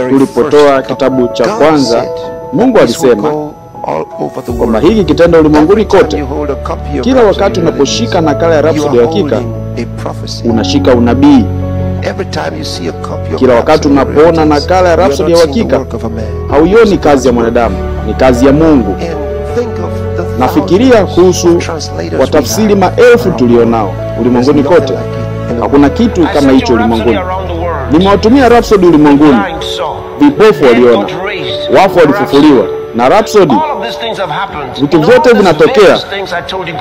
Tulipotoa kitabu cha kwanza, Mungu alisema kwamba hiki kitendo ulimwenguni kote. Kila wakati unaposhika nakala ya Rhapsody ya Hakika, unashika unabii. Kila wakati unapoona nakala ya Rhapsody ya Uhakika, hauioni kazi ya mwanadamu, ni kazi ya Mungu. Nafikiria kuhusu watafsiri maelfu tulionao ulimwenguni kote. Hakuna kitu kama hicho ulimwenguni. Nimewatumia Rhapsody ulimwenguni. Vipofu waliona, wafu walifufuliwa, na Rhapsody. Vitu vyote vinatokea,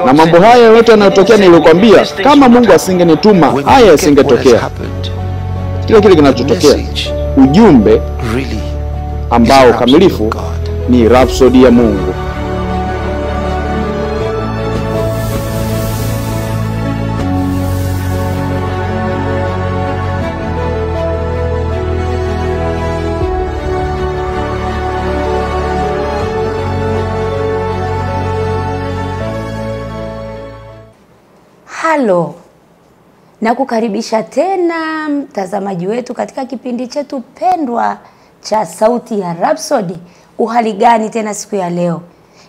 na mambo haya yote yanayotokea nilikwambia, kama Mungu asingenituma haya yasingetokea. Kile kile kinachotokea, ujumbe ambao kamilifu ni Rhapsody ya Mungu. Halo, nakukaribisha tena mtazamaji wetu katika kipindi chetu pendwa cha Sauti ya Rhapsody. Uhali gani tena siku ya leo?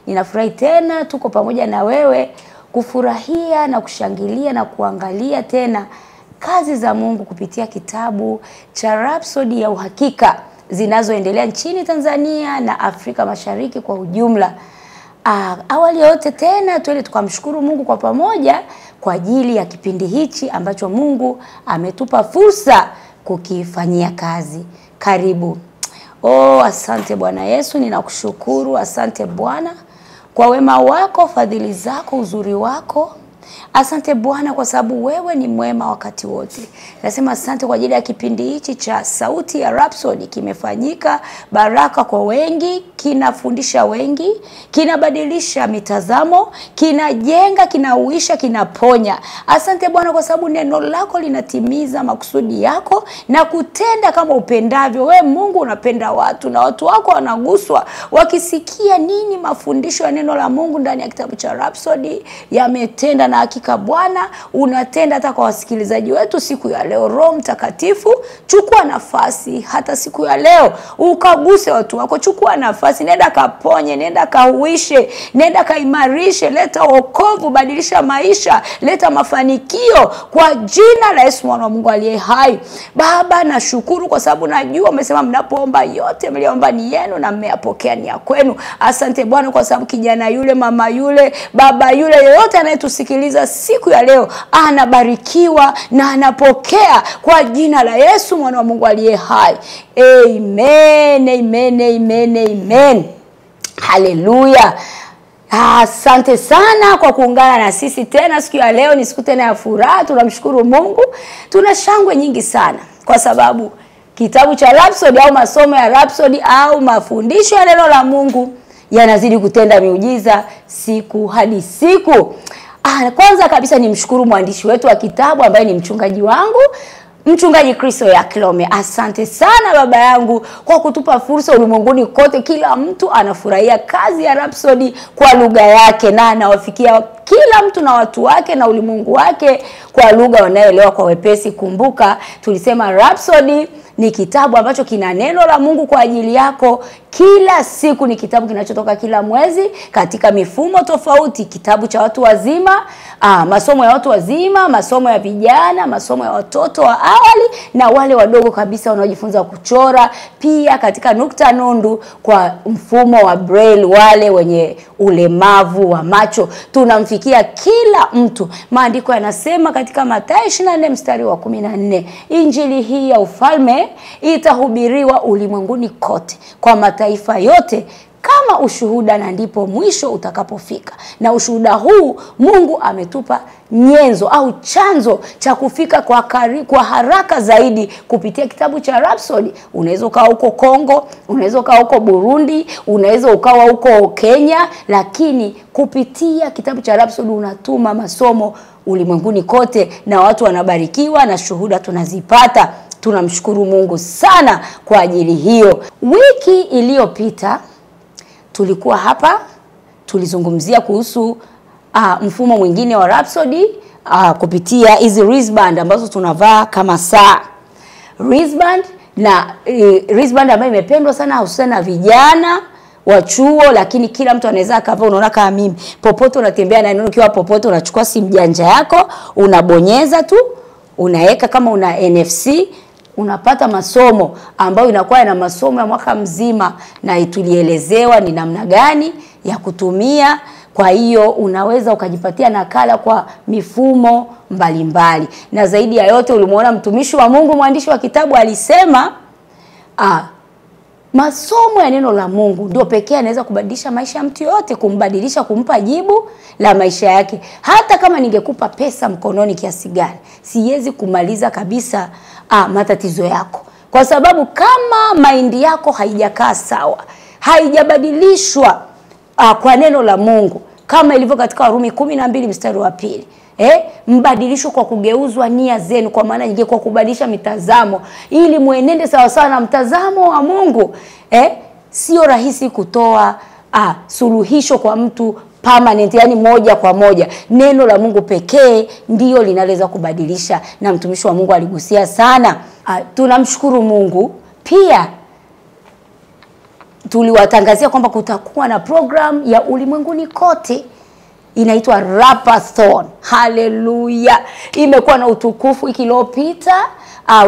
Ninafurahi tena tuko pamoja na wewe kufurahia na kushangilia na kuangalia tena kazi za Mungu kupitia kitabu cha Rhapsody ya Uhakika zinazoendelea nchini Tanzania na Afrika Mashariki kwa ujumla. Awali yote tena tuende tukamshukuru Mungu kwa pamoja kwa ajili ya kipindi hichi ambacho Mungu ametupa fursa kukifanyia kazi. Karibu. Oh, asante Bwana Yesu, ninakushukuru. Asante Bwana kwa wema wako, fadhili zako, uzuri wako. Asante Bwana kwa sababu wewe ni mwema wakati wote. Nasema asante kwa ajili ya kipindi hichi cha Sauti ya Rhapsody. Kimefanyika baraka kwa wengi, kinafundisha wengi, kinabadilisha mitazamo, kinajenga, kinauisha, kinaponya. Asante Bwana kwa sababu neno lako linatimiza makusudi yako na kutenda kama upendavyo. Wewe Mungu unapenda watu na watu wako wanaguswa wakisikia nini mafundisho ya neno la Mungu ndani ya kitabu cha Rhapsody yametenda. Na hakika Bwana unatenda hata kwa wasikilizaji wetu siku ya leo. Roho Mtakatifu, chukua nafasi hata siku ya leo ukaguse watu wako. Chukua nafasi, nenda kaponye, nenda kahuishe, nenda kaimarishe, leta wokovu, badilisha maisha, leta mafanikio kwa jina la Yesu mwana wa Mungu aliye hai. Baba, nashukuru kwa sababu najua umesema mnapoomba yote mliomba ni yenu na mmeyapokea ni ya kwenu. Asante Bwana kwa sababu kijana yule, mama yule, baba yule, yeyote anayetusikiliza siku ya leo anabarikiwa na anapokea kwa jina la Yesu mwana wa Mungu aliye hai. Amen, amen, amen, amen. Haleluya. Asante sana kwa kuungana na sisi tena siku ya leo. Ni siku tena ya furaha, tunamshukuru Mungu. Tuna shangwe nyingi sana kwa sababu kitabu cha Rhapsody au masomo ya Rhapsody au mafundisho ya neno la Mungu yanazidi kutenda miujiza siku hadi siku. Kwanza kabisa nimshukuru mwandishi wetu wa kitabu ambaye ni mchungaji wangu, Mchungaji Kristo Oyakhilome. Asante sana baba yangu kwa kutupa fursa ulimwenguni kote. Kila mtu anafurahia kazi ya Rhapsody kwa lugha yake na anawafikia kila mtu na watu wake na ulimwengu wake kwa lugha wanayoelewa kwa wepesi. Kumbuka tulisema Rhapsody ni kitabu ambacho kina neno la Mungu kwa ajili yako kila siku. Ni kitabu kinachotoka kila mwezi katika mifumo tofauti. Kitabu cha watu wazima, masomo ya watu wazima, masomo ya vijana, masomo ya watoto wa awali na wale wadogo kabisa wanaojifunza kuchora. Pia katika nukta nundu kwa mfumo wa Braille, wale wenye ulemavu wa macho. Tunamfikia kila mtu. Maandiko yanasema katika Mathayo 24 mstari wa 14, Injili hii ya ufalme itahubiriwa ulimwenguni kote kwa mataifa yote kama ushuhuda, na ndipo mwisho utakapofika. Na ushuhuda huu Mungu ametupa nyenzo au chanzo cha kufika kwa haraka zaidi kupitia kitabu cha Rhapsody. Unaweza ukawa huko Kongo, unaweza ukawa huko Burundi, unaweza ukawa huko Kenya, lakini kupitia kitabu cha Rhapsody unatuma masomo ulimwenguni kote na watu wanabarikiwa na shuhuda tunazipata. Tunamshukuru Mungu sana kwa ajili hiyo. Wiki iliyopita tulikuwa hapa, tulizungumzia kuhusu mfumo mwingine wa Rhapsody kupitia hizi wristband ambazo tunavaa kama saa. wristband, na wristband ambayo imependwa sana hususan na vijana wa chuo, lakini kila mtu anaweza akavaa. Unaona kama mimi, popote unatembea na neno, ukiwa popote unachukua simu janja yako, unabonyeza tu, unaweka kama una NFC, unapata masomo ambayo inakuwa na masomo ya mwaka mzima, na tulielezewa ni namna gani ya kutumia. Kwa hiyo unaweza ukajipatia nakala kwa mifumo mbalimbali. Na zaidi ya yote, ulimuona mtumishi wa Mungu, mwandishi wa kitabu alisema, masomo ya neno la Mungu ndio pekee anaweza kubadilisha maisha ya mtu yote, kumbadilisha, kumpa jibu la maisha yake. Hata kama ningekupa pesa mkononi kiasi gani, siwezi kumaliza kabisa matatizo yako. Kwa sababu kama maindi yako haijakaa sawa, haijabadilishwa kwa neno la Mungu, kama ilivyo katika Warumi 12 mstari wa 2. Mbadilisho kwa kugeuzwa nia zenu, kwa maana nyingine kwa kubadilisha mitazamo ili muenende sawa sawa na mtazamo wa Mungu. Sio rahisi kutoa suluhisho kwa mtu permanent, yani moja kwa moja. Neno la Mungu pekee ndiyo linaloweza kubadilisha, na mtumishi wa Mungu aligusia sana. Tunamshukuru Mungu. Pia tuliwatangazia kwamba kutakuwa na program ya ulimwenguni kote inaitwa Rapathon. Haleluya. Imekuwa na utukufu wiki iliyopita.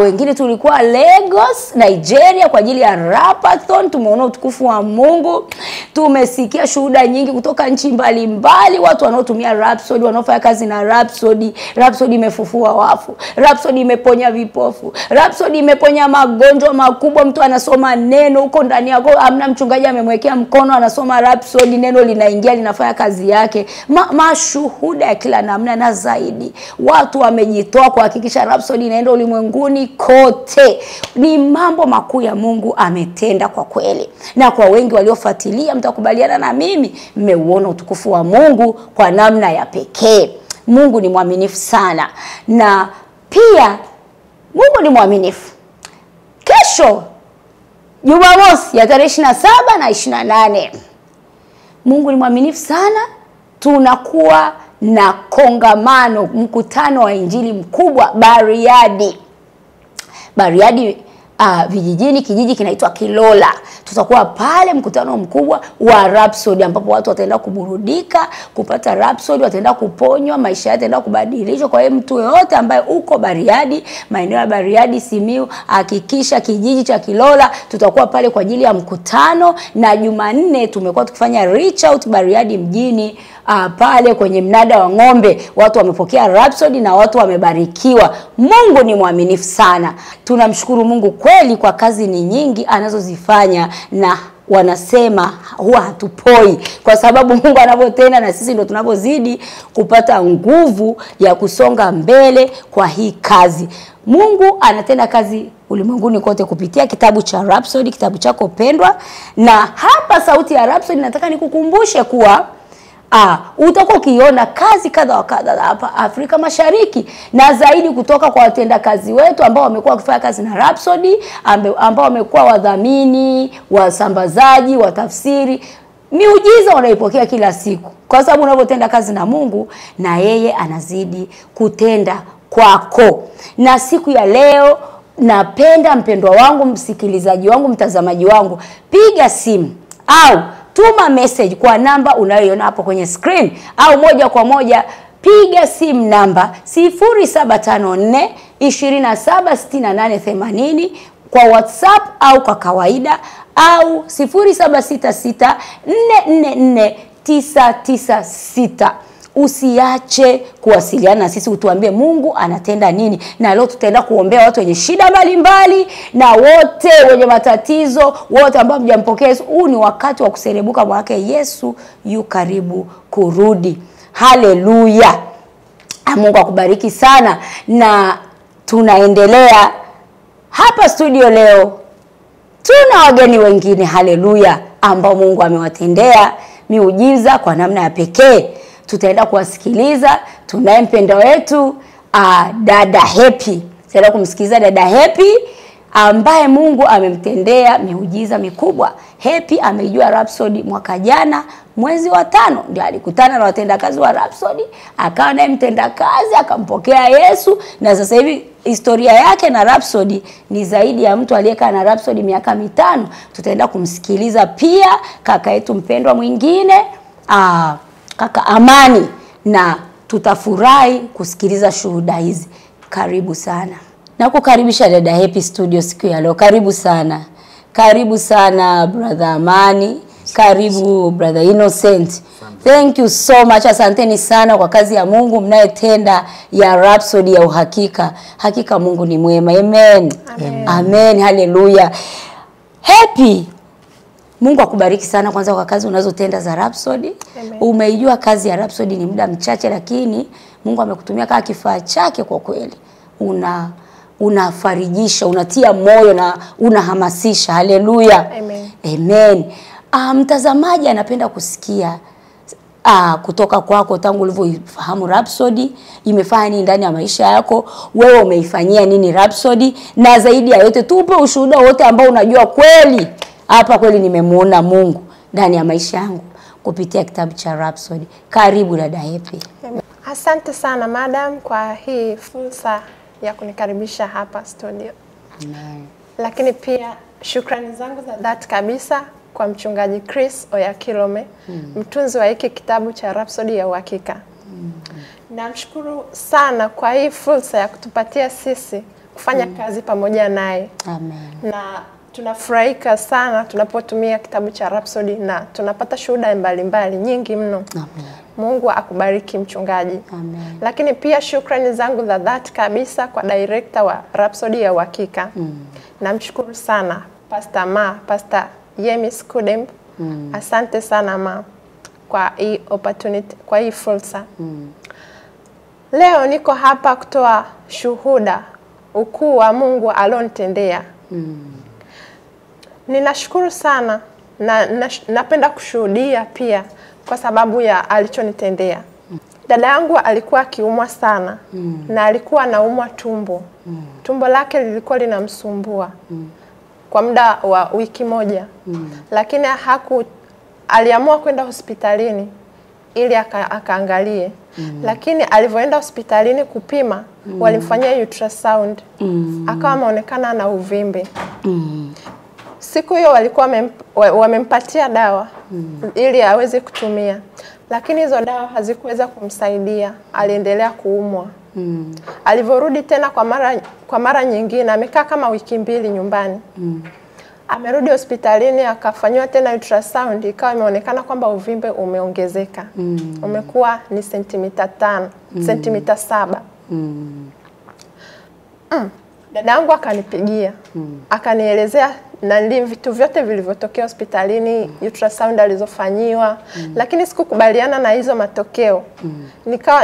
Wengine tulikuwa Lagos, Nigeria kwa ajili ya Rapathon. Tumeona utukufu wa Mungu. Tumesikia shuhuda nyingi kutoka nchi mbalimbali, watu wanaotumia Rhapsody, wanaofanya kazi na Rhapsody. Rhapsody imefufua wafu. Rhapsody imeponya vipofu. Rhapsody imeponya magonjwa makubwa. Mtu anasoma neno huko ndani yako, amna mchungaji amemwekea mkono, anasoma Rhapsody, neno linaingia linafanya kazi yake. Mashuhuda ya kila namna, na zaidi watu wamejitoa kuhakikisha Rhapsody inaenda ulimwenguni kote. Ni mambo makuu ya Mungu ametenda kwa kweli. Na kwa wengi waliofuatilia, mtakubaliana na mimi, mmeuona utukufu wa Mungu kwa namna ya pekee. Mungu ni mwaminifu sana. Na pia Mungu ni mwaminifu. Kesho Jumamosi ya tarehe 27 na 28, Mungu ni mwaminifu sana. Tunakuwa na kongamano, mkutano wa injili mkubwa Bariadi. Bariadi vijijini, kijiji kinaitwa Kilola. Tutakuwa pale mkutano mkubwa wa Rhapsody, ambapo watu wataenda kuburudika, kupata Rhapsody, wataenda kuponywa, maisha yataenda kubadilishwa. Kwa hiyo mtu yeyote ambaye uko Bariadi, maeneo ya Bariadi, Simiu, hakikisha kijiji cha Kilola, tutakuwa pale kwa ajili ya mkutano. Na Jumanne tumekuwa tukifanya reach out Bariadi mjini, pale kwenye mnada wa ng'ombe, watu wamepokea Rhapsody na watu wamebarikiwa. Mungu ni mwaminifu sana. Tunamshukuru Mungu kweli kwa kazi ni nyingi anazozifanya, na wanasema huwa hatupoi, kwa sababu Mungu anavyotenda na sisi ndo tunavyozidi kupata nguvu ya kusonga mbele kwa hii kazi. Mungu anatenda kazi ulimwenguni kote kupitia kitabu cha Rhapsody, kitabu chako pendwa. Na hapa Sauti ya Rhapsody nataka nikukumbushe kuwa utakuwa ukiona kazi kadha wa kadha hapa Afrika Mashariki, na zaidi kutoka kwa watendakazi wetu ambao wamekuwa wakifanya kazi na Rhapsody, ambao wamekuwa wadhamini, wasambazaji, watafsiri. Miujiza wanaipokea kila siku, kwa sababu unapotenda kazi na Mungu na yeye anazidi kutenda kwako. Na siku ya leo napenda mpendwa wangu, msikilizaji wangu, mtazamaji wangu, piga simu au tuma message kwa namba unayoiona hapo kwenye screen, au moja kwa moja piga simu namba 0754 27 68 80 kwa WhatsApp au kwa kawaida, au 0766 444 996. Usiache kuwasiliana na sisi, utuambie Mungu anatenda nini. Na leo tutaenda kuombea watu wenye shida mbalimbali na wote wenye matatizo, wote ambao hamjampokea Yesu. Huu ni wakati wa kuserebuka mwake. Yesu yu karibu kurudi. Haleluya. Mungu akubariki sana. Na tunaendelea hapa studio leo, tuna wageni wengine, haleluya, ambao Mungu amewatendea miujiza kwa namna ya pekee. Tutaenda kuwasikiliza. Tunaye mpendwa wetu, Dada Happy. Tutaenda kumsikiliza Dada Happy. ambaye Mungu amemtendea miujiza mikubwa. Happy ameijua Rhapsody mwaka jana mwezi wa 5, ndio alikutana na watendakazi wa Rhapsody, akawa naye mtendakazi, akampokea Yesu, na sasa hivi historia yake na Rhapsody ni zaidi ya mtu aliyekaa na Rhapsody miaka 5. Tutaenda kumsikiliza pia kaka yetu mpendwa mwingine, kaka Amani, na tutafurahi kusikiliza shuhuda hizi. Karibu sana. Na kukaribisha dada Happy studio siku ya leo. Karibu sana. Karibu sana brother Amani. Karibu brother Innocent. Thank you so much. Asanteni sana kwa kazi ya Mungu mnayotenda ya Rhapsody ya uhakika. Hakika Mungu ni mwema. Amen. Amen. Amen. Hallelujah. Happy, Mungu akubariki sana kwanza kwa kazi unazotenda za Rhapsody. Umeijua kazi ya Rhapsody ni muda mchache, lakini Mungu amekutumia kama kifaa chake kwa kweli. Unafarijisha, unatia moyo na unahamasisha. Haleluya. Amen. Amen. Mtazamaji anapenda kusikia kutoka kwako tangu ulivyofahamu Rhapsody, imefanya nini ndani ya maisha yako, wewe umeifanyia nini Rhapsody, na zaidi ya yote tupe ushuhuda wote ambao unajua kweli hapa kweli nimemuona Mungu ndani ya maisha yangu kupitia kitabu cha Rhapsody. Karibu dada Happy. Asante sana madam kwa hii fursa ya kunikaribisha hapa studio. Amen. Lakini pia shukrani zangu za dhati kabisa kwa mchungaji Chris Oyakhilome, mtunzi wa hiki kitabu cha Rhapsody ya uhakika. Namshukuru sana kwa hii fursa ya kutupatia sisi kufanya kazi pamoja naye. Amen. Na tunafurahika sana tunapotumia kitabu cha Rhapsody na tunapata shuhuda mbalimbali nyingi mno. Amen. Mungu akubariki mchungaji. Amen. Lakini pia shukrani zangu za dhati kabisa kwa director wa Rhapsody ya uhakika. Namshukuru sana Pastor Ma, Pastor Yemis Kudem. Asante sana Ma kwa hii opportunity, kwa hii fursa. Leo niko hapa kutoa shuhuda ukuu wa Mungu alonitendea. Ninashukuru sana na napenda kushuhudia pia kwa sababu ya alichonitendea. Dada yangu alikuwa akiumwa sana na alikuwa anaumwa tumbo. Tumbo lake lilikuwa linamsumbua kwa muda wa wiki moja. Lakini aliamua kwenda hospitalini ili akaangalie. Lakini alivyoenda hospitalini kupima, walimfanyia ultrasound. Akawa ameonekana ana uvimbe. Siku hiyo walikuwa wamempatia dawa ili aweze kutumia. Lakini hizo dawa hazikuweza kumsaidia, aliendelea kuumwa. Alivyorudi tena kwa mara nyingine, amekaa kama wiki 2 nyumbani. Amerudi hospitalini akafanywa tena ultrasound, ikawa imeonekana kwamba uvimbe umeongezeka. Umekuwa ni sentimita 5, sentimita 7. Dadangu akanipigia, akanielezea na vitu vyote vilivyotokea hospitalini, ultrasound alizofanyiwa, lakini sikukubaliana na hizo matokeo.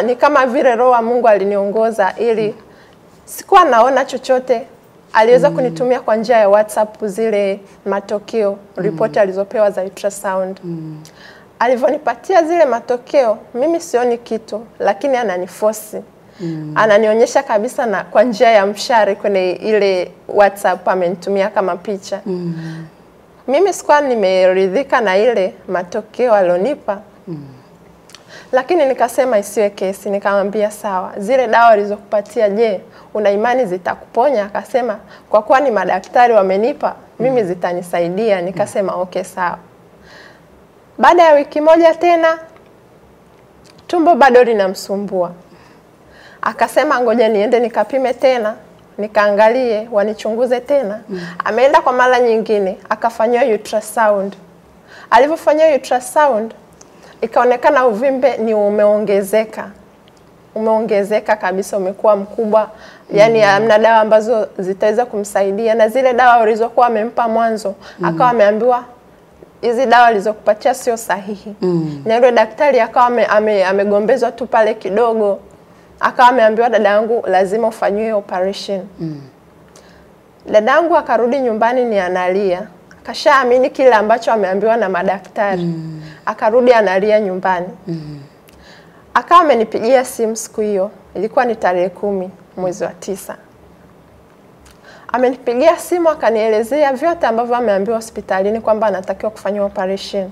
Ni kama vile roho wa Mungu aliniongoza ili sikuwa naona chochote. Aliweza kunitumia kwa njia ya WhatsApp zile matokeo, ripoti alizopewa za ultrasound. Alivonipatia zile matokeo, mimi sioni kitu, lakini ananiforce. Ananionyesha kabisa na kwa njia ya mshare kwenye ile WhatsApp amenitumia kama picha. Mimi sikuwa nimeridhika na ile matokeo alionipa. Lakini nikasema isiwe kesi, nikamwambia sawa. Zile dawa alizokupatia je, una imani zitakuponya? Akasema kwa kuwa ni madaktari wamenipa, mimi zitanisaidia. Nikasema okay sawa. Baada ya wiki moja tena tumbo bado linamsumbua. Akasema ngoja niende nikapime tena, nikaangalie, wanichunguze tena. Ameenda kwa mara nyingine, akafanywa ultrasound. Alipofanywa ultrasound, ikaonekana uvimbe ni umeongezeka. Umeongezeka kabisa, umekuwa mkubwa. Yaani hamna dawa ambazo zitaweza kumsaidia, na zile dawa walizokuwa amempa mwanzo, akawa ameambiwa hizi dawa alizokupatia sio sahihi. Na yule daktari akawa amegombezwa tu pale kidogo. Akawa ameambiwa dada yangu lazima ufanyiwe operation. Dada yangu akarudi nyumbani ni analia. Akashaamini kile ambacho ameambiwa na madaktari. Akarudi analia nyumbani. Akawa amenipigia simu siku hiyo. Ilikuwa ni tarehe 10 mwezi wa 9. Amenipigia simu akanielezea vyote ambavyo ameambiwa hospitalini kwamba anatakiwa kufanywa operation.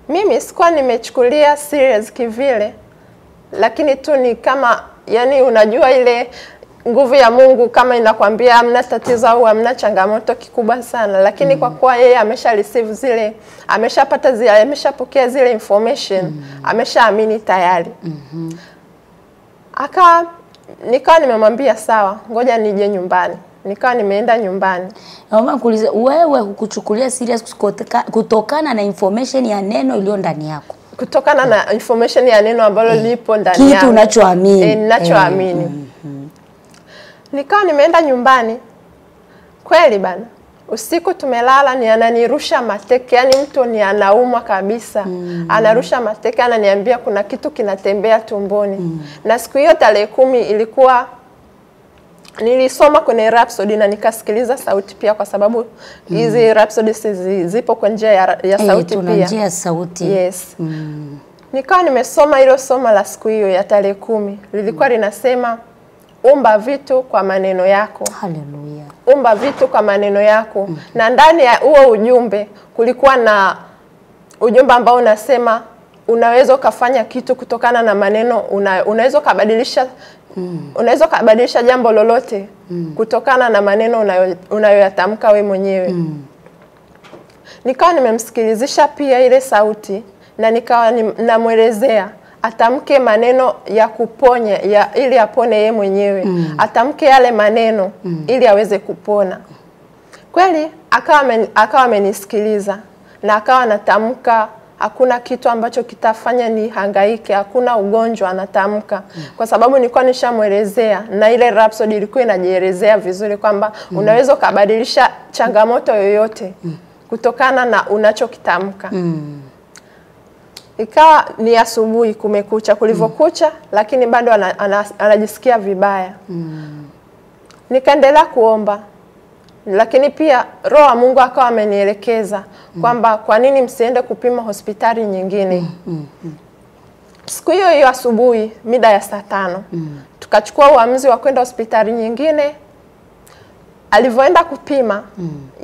Mimi sikuwa nimechukulia serious kivile, lakini tu ni kama yani unajua ile nguvu ya Mungu kama inakwambia hamna tatizo au hamna changamoto kikubwa sana, lakini kwa kuwa yeye amesha receive zile, ameshapata zile, ameshapokea zile information, ameshaamini tayari. Nikawa nimemwambia sawa, ngoja nije nyumbani. Nikawa nimeenda nyumbani. Naomba nikuulize, wewe hukuchukulia serious kutokana na information ya neno iliyo ndani yako? Kutokana na information ya neno ambalo lipo ndani yangu. Kitu unachoamini. Ninachoamini. Nikawa nimeenda nyumbani. Kweli bana, usiku tumelala, ni ananirusha mateke, yani mtu ni anaumwa kabisa. Anarusha mateke, ananiambia kuna kitu kinatembea tumboni. Na siku hiyo tarehe 10 ilikuwa nilisoma kwenye Rhapsody na nikasikiliza sauti pia, kwa sababu hizi Rhapsody zipo kwa njia ya sauti pia. Tuna njia ya sauti. Yes. Nikawa nimesoma hilo somo la siku hiyo ya tarehe 10. Lilikuwa linasema umba vitu kwa maneno yako. Haleluya. Umba vitu kwa maneno yako. Na ndani ya huo ujumbe kulikuwa na ujumbe ambao unasema unaweza ukafanya kitu kutokana na maneno, unaweza ukabadilisha unaweza ukabadilisha jambo lolote kutokana na maneno unayoyatamka wewe mwenyewe. Nikawa nimemsikilizisha pia ile sauti na nikawa namuelezea atamke maneno ya kuponya ili apone yeye mwenyewe. Atamke yale maneno ili aweze kupona. Kweli akawa amenisikiliza na akawa anatamka hakuna kitu ambacho kitafanya nihangaike, hakuna ugonjwa anatamka. Kwa sababu nilikuwa nishamuelezea na ile Rhapsody ilikuwa inajielezea vizuri kwamba unaweza kubadilisha changamoto yoyote kutokana na unachokitamka. Ikawa ni asubuhi, kumekucha, kulivyokucha, lakini bado anajisikia vibaya. Nikaendelea kuomba, lakini pia Roho wa Mungu akawa amenielekeza kwamba kwa nini msiende kupima hospitali nyingine. Siku hiyo hiyo asubuhi mida ya saa 5 tukachukua uamuzi wa kwenda hospitali nyingine. Alivyoenda kupima,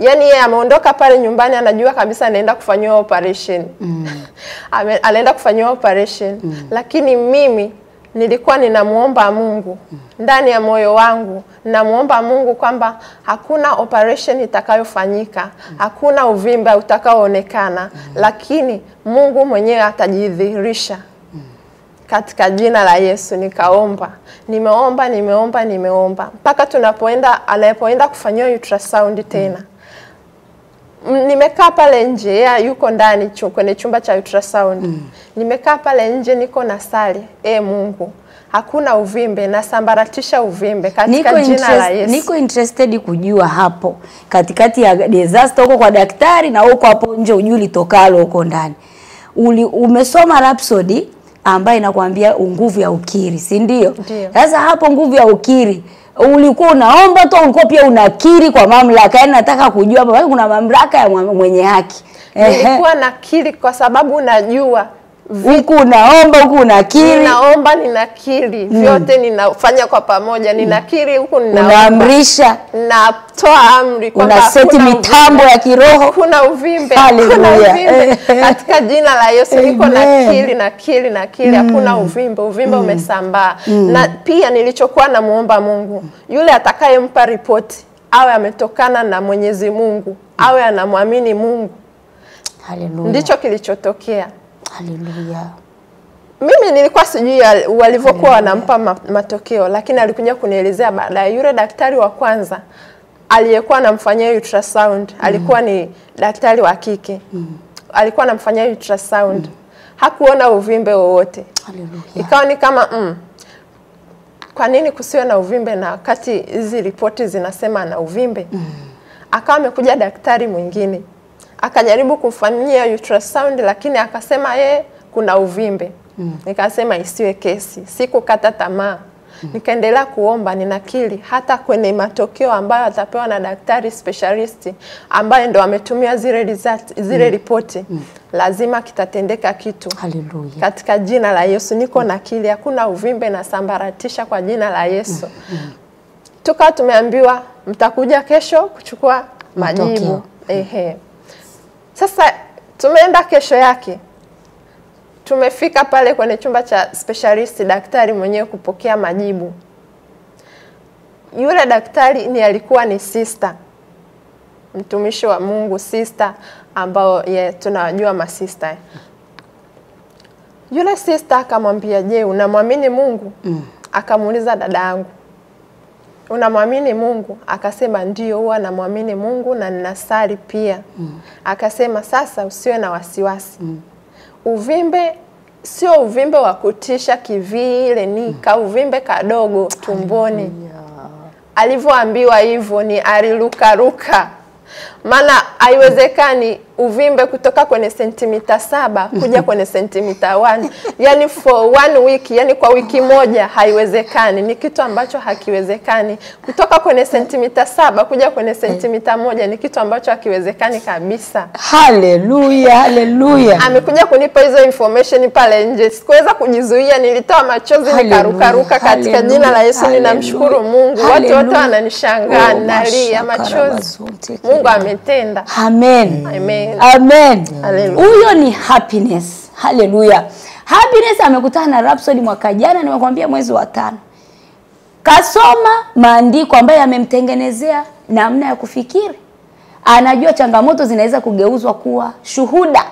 yani yeye ameondoka pale nyumbani anajua kabisa anaenda kufanyiwa operation. Anaenda kufanyiwa operation. Lakini mimi nilikuwa ninamuomba Mungu ndani ya moyo wangu, namuomba Mungu kwamba hakuna operation itakayofanyika, hakuna uvimbe utakaoonekana, lakini Mungu mwenyewe atajidhihirisha. Katika jina la Yesu nikaomba. Nimeomba, nimeomba, nimeomba. Mpaka tunapoenda, anapoenda kufanyiwa ultrasound tena. Nimekaa pale nje, yeye yuko ndani kwenye chumba cha ultrasound. Nimekaa pale nje niko na sali, Mungu, hakuna uvimbe, nasambaratisha uvimbe katika jina la Yesu. Niko interested kujua hapo katikati ya disaster huko kwa daktari na huko hapo nje ujui litokalo huko ndani. Umesoma Rhapsody ambaye inakuambia nguvu ya ukiri, si ndio? Sasa hapo nguvu ya ukiri, ulikuwa unaomba tu, ulikuwa pia unakiri kwa mamlaka? Yaani nataka kujua hapa kuna mamlaka ya mwenye haki. Nilikuwa nakiri kwa sababu najua huku unaomba, huku unakiri. Ninaomba, ninakiri. Vyote ninafanya kwa pamoja. Ninakiri huku ninaomba. Unaamrisha. Natoa amri kwamba unaseti mitambo ya kiroho. Kuna uvimbe. Kuna uvimbe. Katika jina la Yesu niko nakiri, nakiri, nakiri. Hakuna uvimbe. Uvimbe umesambaa. Na pia nilichokuwa namuomba Mungu, yule atakayempa ripoti awe ametokana na Mwenyezi Mungu, awe anamwamini Mungu. Haleluya. Ndicho kilichotokea. Haleluya. Mimi nilikuwa sijui walivyokuwa wanampa matokeo, lakini alikuja kunielezea baadaye. Yule daktari wa kwanza aliyekuwa anamfanyia ultrasound alikuwa ni daktari wa kike. Alikuwa anamfanyia ultrasound. Hakuona uvimbe wowote. Haleluya. Ikawa ni kama kwa nini kusiwe na uvimbe na wakati hizi ripoti zinasema ana uvimbe? Akawa amekuja daktari mwingine, akajaribu kufanyia ultrasound, lakini akasema yeye kuna uvimbe. Nikasema isiwe kesi, sikukata tamaa. Nikaendelea kuomba, ninakiri hata kwenye matokeo ambayo atapewa na daktari specialist ambaye ndo ametumia zile result, zile ripoti, lazima kitatendeka kitu. Haleluya. Katika jina la Yesu niko nakiri hakuna uvimbe na sambaratisha kwa jina la Yesu. Tukawa tumeambiwa mtakuja kesho kuchukua majibu. Ehe. Sasa tumeenda kesho yake. Tumefika pale kwenye chumba cha specialist, daktari mwenyewe kupokea majibu. Yule daktari ni alikuwa ni sister, mtumishi wa Mungu, sister ambao tunawajua masista. Yule sister akamwambia, je, unamwamini Mungu? Akamuuliza dada yangu, unamwamini Mungu? Akasema ndio, huwa namwamini Mungu na ninasali pia. Akasema sasa usiwe na wasiwasi. Uvimbe sio uvimbe wa kutisha kivile, ni kauvimbe kadogo tumboni. Alivyoambiwa hivyo ni alirukaruka. Maana haiwezekani uvimbe kutoka kwenye sentimita 7 kuja kwenye sentimita 1. Yani for 1 week, yani kwa wiki moja haiwezekani. Ni kitu ambacho hakiwezekani. Kutoka kwenye sentimita 7 kuja kwenye sentimita 1 ni kitu ambacho hakiwezekani kabisa. Haleluya, haleluya. Amekuja kunipa hizo information pale nje. Sikuweza kujizuia, nilitoa machozi nikarukaruka katika jina la Yesu. Ninamshukuru Mungu. Watu wote wananishangaa, nalia machozi. Mungu ametenda. Amen. Amen. Amen. Huyo ni Happiness. Haleluya. Happiness amekutana na Rhapsody mwaka jana, nimekwambia mwezi wa 5. Kasoma maandiko ambayo yamemtengenezea namna ya kufikiri. Anajua changamoto zinaweza kugeuzwa kuwa shuhuda.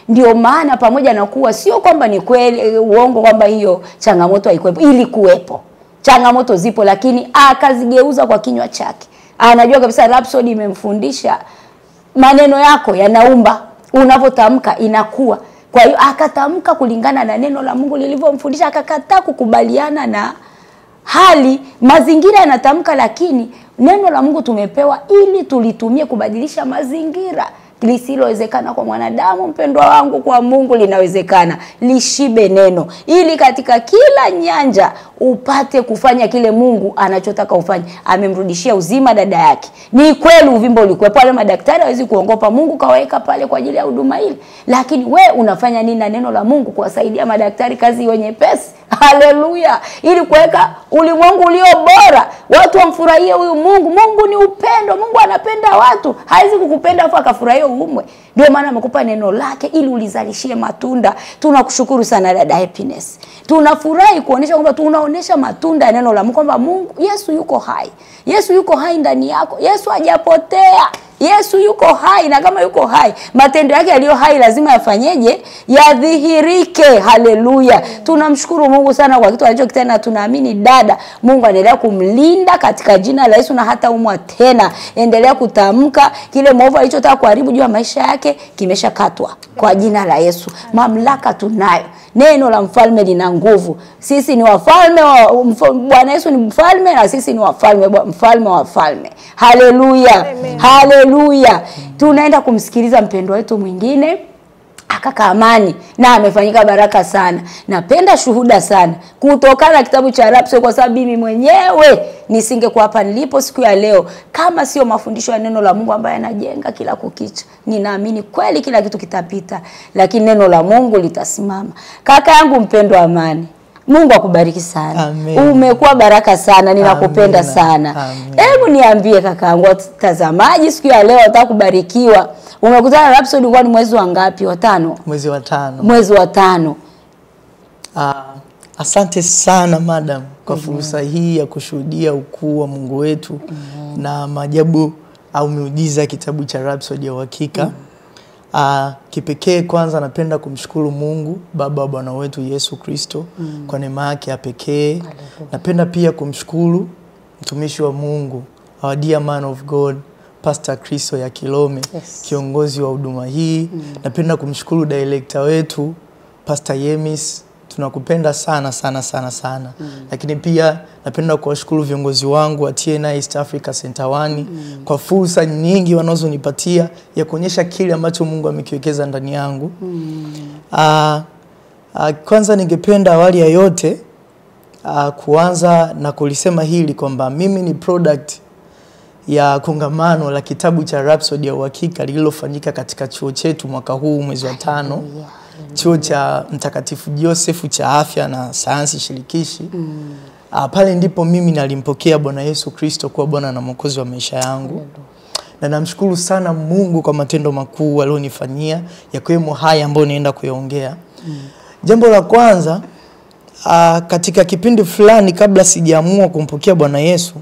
Ndio maana pamoja na kuwa sio kwamba ni kweli uongo kwamba hiyo changamoto haikuwepo, ilikuwepo. Changamoto zipo, lakini akazigeuza kwa kinywa chake. Anajua kabisa Rhapsody imemfundisha maneno yako yanaumba, unavyotamka inakuwa. Kwa hiyo akatamka kulingana na neno la Mungu lilivyomfundisha, akakataa kukubaliana na hali mazingira yanatamka, lakini neno la Mungu tumepewa ili tulitumie kubadilisha mazingira. Lisilowezekana kwa mwanadamu, mpendwa wangu, kwa Mungu linawezekana. Lishibe neno ili katika kila nyanja upate kufanya kile Mungu anachotaka ufanye. Amemrudishia uzima dada yake. Ni kweli uvimbe ulikuwepo, wale madaktari hawezi kuongopa, Mungu kaweka pale kwa ajili ya huduma ile. Lakini we unafanya nini na neno la Mungu kuwasaidia madaktari kazi iwe nyepesi? Haleluya. Ili kuweka ulimwengu ulio bora, watu wamfurahie huyu Mungu. Mungu ni upendo, Mungu anapenda watu. Hawezi kukupenda afu akafurahia uumwe. Ndio maana amekupa neno lake ili ulizalishie matunda. Tunakushukuru sana dada Happiness. Tunafurahi kuonesha kwamba tunaonesha matunda ya neno la Mungu, kwamba Mungu Yesu yuko hai. Yesu yuko hai ndani yako. Yesu hajapotea. Yesu yuko hai, na kama yuko hai, matendo yake yaliyo hai lazima yafanyeje? Yadhihirike. Haleluya. Tunamshukuru Mungu sana kwa kitu alichokitenda. Tunaamini dada, Mungu anaendelea kumlinda katika jina la Yesu na hata umwa tena. Endelea kutamka kile mwovu alichotaka kuharibu juu ya maisha yake kimeshakatwa kwa jina la Yesu. Mamlaka tunayo. Neno la mfalme lina nguvu. Sisi ni wafalme wa Bwana Yesu ni mfalme na sisi ni wafalme, mfalme wa wafalme. Haleluya. Haleluya. Tunaenda kumsikiliza mpendwa wetu mwingine, Kaka Amani, na amefanyika baraka sana. Napenda shuhuda sana kutokana na kitabu cha Rhapsody, kwa sababu mimi mwenyewe nisingekuwa hapa nilipo siku ya leo kama sio mafundisho ya neno la Mungu ambayo yanajenga kila kukicha. Ninaamini kweli kila kitu kitapita, lakini neno la Mungu litasimama. Kaka yangu mpendwa Amani, Mungu akubariki sana. Amen. Umekuwa baraka sana, ninakupenda sana. Hebu niambie kakaangu, watazamaji siku ya leo watakubarikiwa. Umekutana na Rhapsody kwa ni mwezi wa ngapi? Wa 5? Mwezi wa 5. Mwezi wa 5. Asante sana madam kwa fursa hii ya kushuhudia ukuu wa Mungu wetu na maajabu au miujiza ya kitabu cha Rhapsody ya Uhakika. Kipekee kwanza napenda kumshukuru Mungu Baba wa Bwana wetu Yesu Kristo kwa neema yake ya pekee. Napenda pia kumshukuru mtumishi wa Mungu, our dear man of God, Pastor Kristo ya Kilome, yes, kiongozi wa huduma hii. Napenda kumshukuru director wetu Pastor Yemis, tunakupenda sana sana sana sana. Lakini pia napenda kuwashukuru viongozi wangu wa TNI East Africa Center 1 kwa fursa nyingi wanazonipatia ya kuonyesha kile ambacho Mungu amekiwekeza ndani yangu. Kwanza ningependa awali ya yote kuanza na kulisema hili kwamba mimi ni product ya kongamano la kitabu cha Rhapsody ya Uhakika lililofanyika katika chuo chetu mwaka huu mwezi wa 5. Chuo cha Mtakatifu Joseph cha Afya na Sayansi Shirikishi. Pale ndipo mimi nalimpokea Bwana Yesu Kristo kuwa Bwana na Mwokozi wa maisha yangu. Na namshukuru sana Mungu kwa matendo makuu alionifanyia, yakiwemo haya ambayo naenda kuyaongea. Jambo la kwanza, katika kipindi fulani kabla sijaamua kumpokea Bwana Yesu,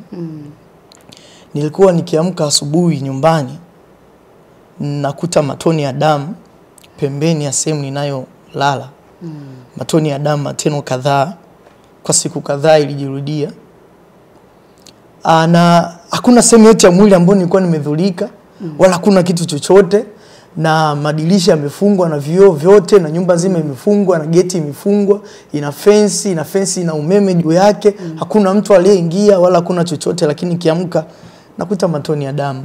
nilikuwa nikiamka asubuhi nyumbani nakuta matone ya damu pembeni ya sehemu ninayolala. Matone ya damu mateno kadhaa kwa siku kadhaa ilijirudia. Na hakuna sehemu yote ya mwili ambayo nilikuwa nimedhulika, wala hakuna kitu chochote, na madirisha yamefungwa na vioo vyote, na nyumba nzima imefungwa na geti imefungwa, ina fence, ina umeme juu yake. Hakuna mtu aliyeingia wala hakuna chochote, lakini nikiamka nakuta matone ya damu.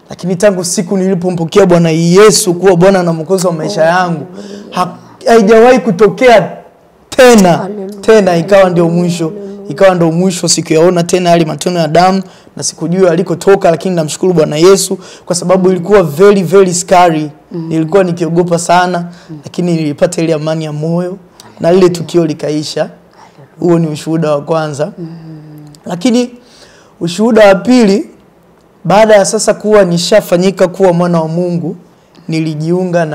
Lakini tangu siku nilipompokea Bwana Yesu kuwa Bwana na Mwokozi wa maisha yangu, haijawahi kutokea tena. Tena ikawa ndio mwisho. Ikawa ndio mwisho, sikuyaona tena yale matone ya damu na sikujua alikotoka, lakini namshukuru Bwana Yesu kwa sababu ilikuwa very very scary. Nilikuwa nikiogopa sana, lakini nilipata ile amani ya moyo na lile tukio likaisha. Huo ni ushuhuda wa kwanza. Lakini ushuhuda wa pili, baada ya sasa kuwa nishafanyika kuwa mwana wa Mungu, nilijiunga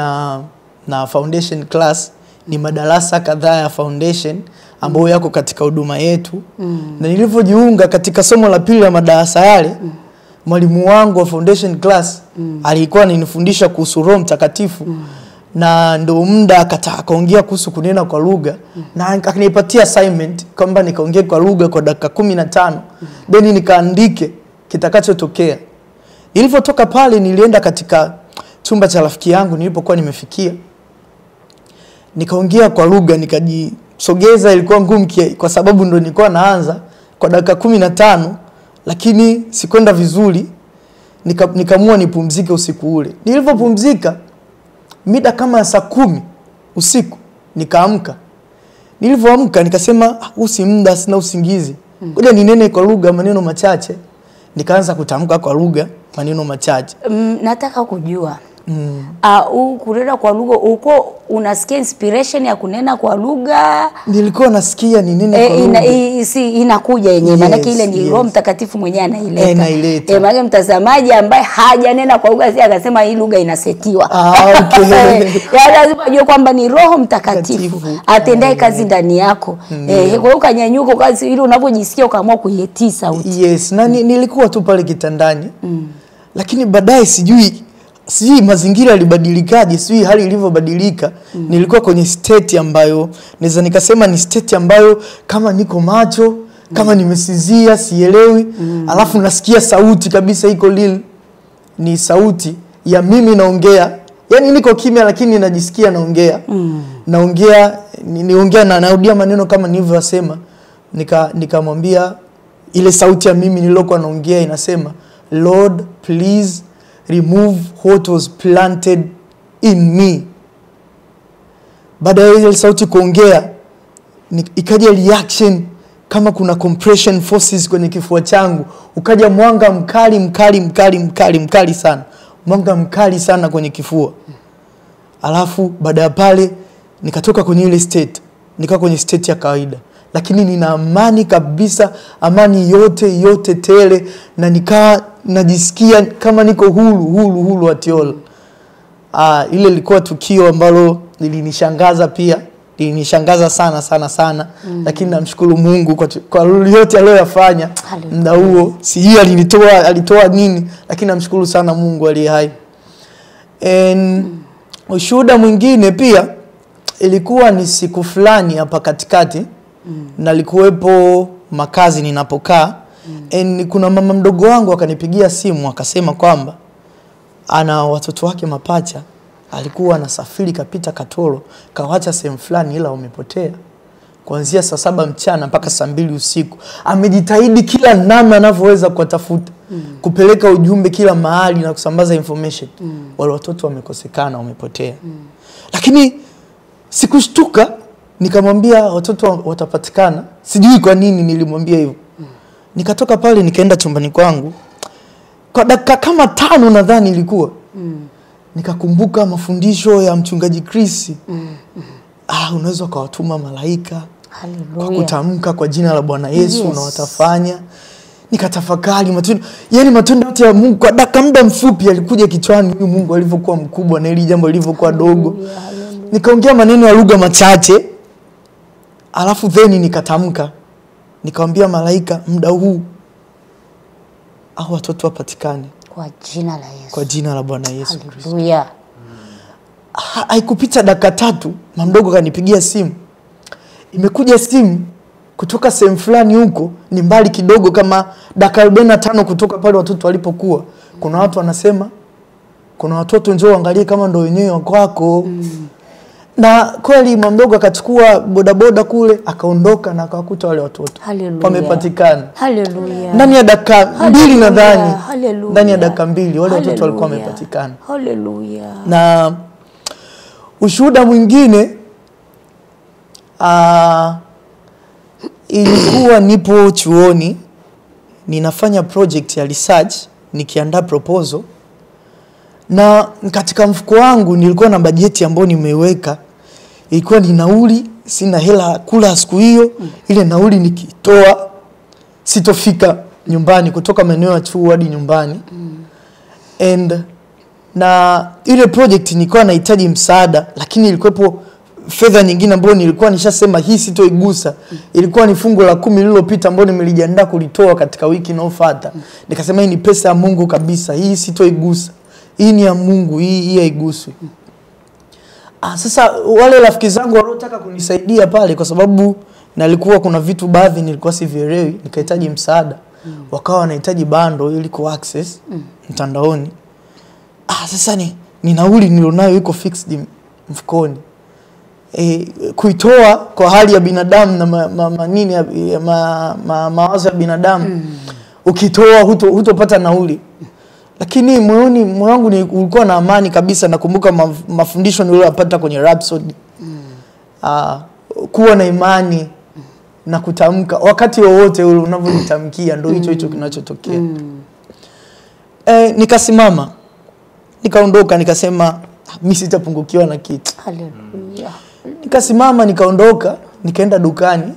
na foundation class. Ni madarasa kadhaa ya foundation ambayo yako katika huduma yetu. Na nilivyojiunga katika somo la pili la madarasa yale, mwalimu wangu wa foundation class alikuwa ananifundisha kuhusu Roho Mtakatifu. Na ndio muda akaongea kuhusu kunena kwa lugha, na akanipatia assignment kwamba nikaongee kwa lugha kwa dakika 15, then nikaandike kitakachotokea. Nilipotoka pale nilienda katika chumba cha rafiki yangu nilipokuwa nimefikia. Nikaongea kwa lugha, nikajisogeza. Ilikuwa ngumu kwa sababu ndo nilikuwa naanza kwa dakika 15, lakini sikwenda vizuri. Nikaamua nipumzike usiku ule. Nilipopumzika mida kama saa 10 usiku nikaamka. Nilipoamka nikasema, huu si muda, sina usingizi. Ngoja ninene kwa lugha maneno machache. Nikaanza kutamka kwa lugha maneno machache. Nataka kujua kunena kwa lugha, uko unasikia inspiration ya kunena kwa lugha? Nilikuwa nasikia ninene kwa lugha. Inakuja yenyewe, maana ile ni Roho Mtakatifu mwenyewe anaileta. Maana mtazamaji ambaye hajanena kwa lugha si akasema hii lugha inasetiwa. Okay. Yaani lazima ajue kwamba ni Roho Mtakatifu atendaye kazi ndani yako. Kwa hiyo ukanyanyuka kazi ile unapojisikia ukaamua kuitii sauti. Yes, na nilikuwa tu pale kitandani. Lakini baadaye sijui mazingira yalibadilikaje, sijui hali ilivyobadilika. Nilikuwa kwenye state ambayo naweza nikasema ni state ambayo kama niko macho, kama nimesinzia, sielewi. Alafu nasikia sauti kabisa iko lil, ni sauti ya mimi naongea. Yaani niko kimya lakini najisikia naongea. Naongea, niongea na narudia maneno kama nilivyosema. Nikamwambia ile sauti ya mimi niliyokuwa naongea inasema, Lord please remove what was planted in me. Baada ya ile sauti kuongea, ikaja reaction kama kuna compression forces kwenye kifua changu. Ukaja mwanga mkali mkali mkali mkali mkali sana. Mwanga mkali sana kwenye kifua. Alafu baada ya pale nikatoka kwenye ile state, nikawa kwenye state ya kawaida. Lakini nina amani kabisa, amani yote yote tele, na nikaa najisikia kama niko huru huru huru at all. Ile ilikuwa tukio ambalo lilinishangaza pia, lilinishangaza sana sana sana. Lakini namshukuru Mungu kwa yote aliyoyafanya muda huo. Sijui alitoa nini, lakini namshukuru sana Mungu aliye hai. Ushuhuda mwingine pia ilikuwa ni siku fulani hapa katikati. Nalikuwepo makazi ninapokaa. Kuna mama mdogo wangu akanipigia simu akasema kwamba ana watoto wake mapacha, alikuwa anasafiri kapita Katoro, kawacha sehemu fulani ila wamepotea. Kuanzia saa 7 mchana mpaka saa 2 usiku. Amejitahidi kila namna anavyoweza kuwatafuta, kupeleka ujumbe kila mahali na kusambaza information. Wale watoto wamekosekana, wamepotea. Lakini sikushtuka, nikamwambia watoto watapatikana. Sijui kwa nini nilimwambia hivyo. Nikatoka pale nikaenda chumbani kwangu. Kwa dakika kama 5 nadhani ilikuwa. Nikakumbuka mafundisho ya mchungaji Chris. Unaweza ukawatuma malaika. Hallelujah. Kwa kutamka kwa jina la Bwana Yesu, na watafanya. Nikatafakari matendo, yani matendo yote ya Mungu kwa dakika muda mfupi yalikuja kichwani, huyu Mungu alivyokuwa mkubwa na hili jambo lilivyokuwa dogo. Nikaongea maneno ya lugha machache, alafu then nikatamka. Nikamwambia malaika, muda huu hao watoto wapatikane kwa jina la Yesu. Kwa jina la Bwana Yesu Kristo. Hallelujah. Haikupita dakika 3, mama mdogo kanipigia simu. Imekuja simu kutoka sehemu fulani huko, ni mbali kidogo kama dakika 45 kutoka pale watoto walipokuwa. Kuna watu wanasema kuna watoto njoo angalie kama ndio wenyewe wako. Na kweli mama mdogo akachukua bodaboda kule akaondoka na akawakuta wale watoto. Wamepatikana. Hallelujah. Ndani ya dakika 2 nadhani. Ndani ya dakika 2 wale watoto walikuwa wamepatikana. Hallelujah. Na ushuhuda mwingine, ilikuwa nipo chuoni ninafanya project ya research, nikiandaa proposal, na katika mfuko wangu nilikuwa na bajeti ambayo nimeiweka. Ilikuwa ni nauli, sina hela kula siku hiyo. Ile nauli nikitoa sitofika nyumbani, kutoka maeneo ya chuo hadi nyumbani. And na ile project nilikuwa nahitaji msaada, lakini ilikuwepo fedha nyingine ambayo nilikuwa nishasema hii sitoigusa. Ilikuwa ni fungu la 10 lililopita ambalo nimelijiandaa kulitoa katika wiki inayofuata. Nikasema hii ni pesa ya Mungu kabisa, hii sitoigusa. Hii ni ya Mungu, hii haiguswi. Sasa wale rafiki zangu waliotaka kunisaidia pale, kwa sababu nalikuwa kuna vitu baadhi nilikuwa sivielewi, nikahitaji msaada. Wakawa wanahitaji bando ili ku access mtandaoni. Sasa ni nauli nilionayo iko fixed mfukoni. Kuitoa kwa hali ya binadamu na nini ya mawazo ya binadamu, ukitoa hutopata nauli. Lakini moyoni mwangu ulikuwa na amani kabisa. Nakumbuka mafundisho niliyopata kwenye Rhapsody. Kuwa na imani na kutamka wakati wowote ule unavyonitamkia ndio hicho hicho kinachotokea. Nikasimama, nikaondoka, nikasema mimi sitapungukiwa na kitu. Hallelujah. Nikasimama nikaondoka, nikaenda dukani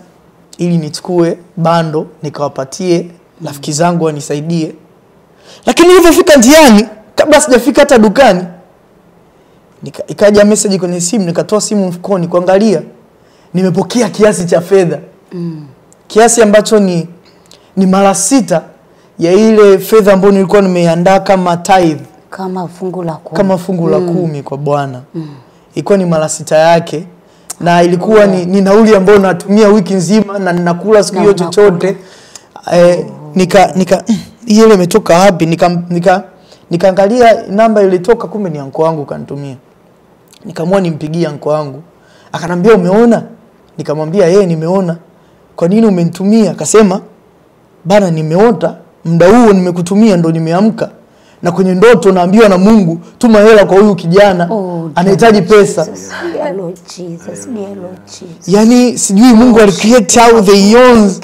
ili nichukue bando nikawapatie rafiki zangu wanisaidie. Lakini nilipofika njiani, kabla sijafika hata dukani, ikaja message kwenye simu, nikatoa simu mfukoni kuangalia, nimepokea kiasi cha fedha. Kiasi ambacho ni mara 6 ya ile fedha ambayo nilikuwa nimeiandaa kama tithe, kama fungu la 10. Kama fungu la 10 kwa Bwana. Ilikuwa ni mara 6 yake, na ilikuwa ni nauli ambayo natumia wiki nzima na ninakula siku hiyo chochote. Nika ile imetoka wapi? Nikaangalia namba ilitoka, kumbe ni anko wangu kanitumia. Nikaamua nimpigie anko wangu. Akanambia umeona? Nikamwambia yeye nimeona. Kwa nini umenitumia? Akasema bana, nimeota muda huo nimekutumia ndo nimeamka. Na kwenye ndoto naambiwa na Mungu tuma hela kwa huyu kijana, anahitaji pesa. Dear Lord Jesus, dear Lord Jesus. Yani sijui Mungu alicreate how the eons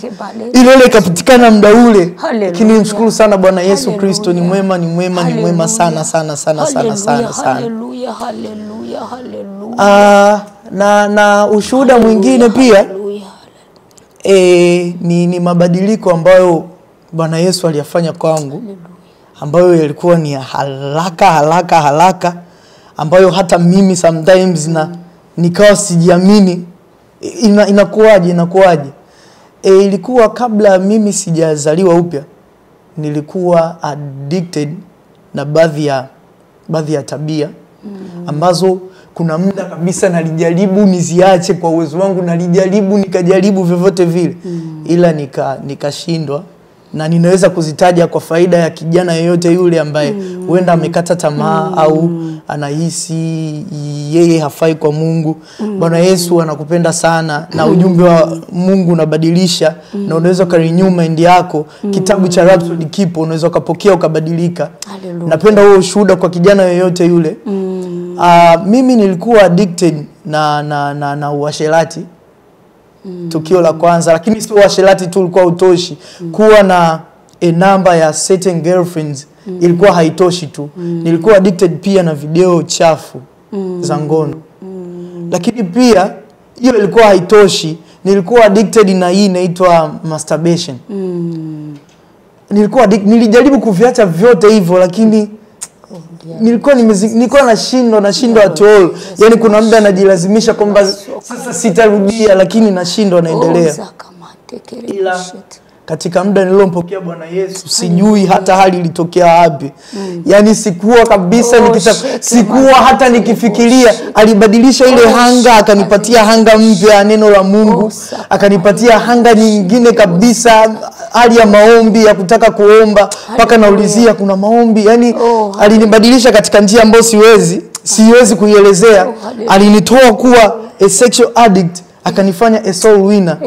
ile ikapatikana muda ule. Lakini nimshukuru sana Bwana Yesu Kristo, ni mwema, ni mwema, ni mwema sana sana sana sana sana sana. Hallelujah, hallelujah, hallelujah. Na ushuhuda mwingine pia ni mabadiliko ambayo Bwana Yesu aliyafanya kwangu, ambayo yalikuwa ni haraka haraka haraka, ambayo hata mimi sometimes na nikawa sijiamini inakuwaje. Ilikuwa kabla mimi sijazaliwa upya, nilikuwa addicted na baadhi ya tabia ambazo kuna muda kabisa nalijaribu niziache kwa uwezo wangu, nalijaribu nikajaribu vyovyote vile, ila nikashindwa. Na ninaweza kuzitaja kwa faida ya kijana yeyote yule ambaye huenda amekata tamaa au anahisi yeye hafai kwa Mungu. Bwana Yesu anakupenda sana, na ujumbe wa Mungu unabadilisha, na unaweza ukarenew mind yako. Kitabu cha Rhapsody kipo, unaweza ukapokea ukabadilika. Napenda huo ushuhuda kwa kijana yeyote yule. Mimi nilikuwa addicted na uasherati. Tukio la kwanza, lakini sio uasherati tu ulikuwa utoshi. Kuwa na a number ya certain girlfriends ilikuwa haitoshi tu. Nilikuwa addicted pia na video chafu za ngono. Lakini pia hiyo ilikuwa haitoshi. Nilikuwa addicted na hii inaitwa masturbation. Nilikuwa nilijaribu kuviacha vyote hivyo, lakini nilikuwa nashindwa at all. Yaani kuna muda najilazimisha kwamba sasa sitarudia, lakini nashindwa, naendelea. Ila katika muda nilompokea Bwana Yesu, sijui hata hali ilitokea wapi. Yaani sikuwa kabisa sikuwa hata nikifikiria. Alibadilisha ile hanga, akanipatia hanga mpya neno la Mungu, akanipatia hanga nyingine kabisa, hali ya maombi ya kutaka kuomba, mpaka naulizia kuna maombi. Yaani alinibadilisha katika njia ambayo siwezi kuielezea. Alinitoa kuwa a sexual addict, akanifanya a soul winner.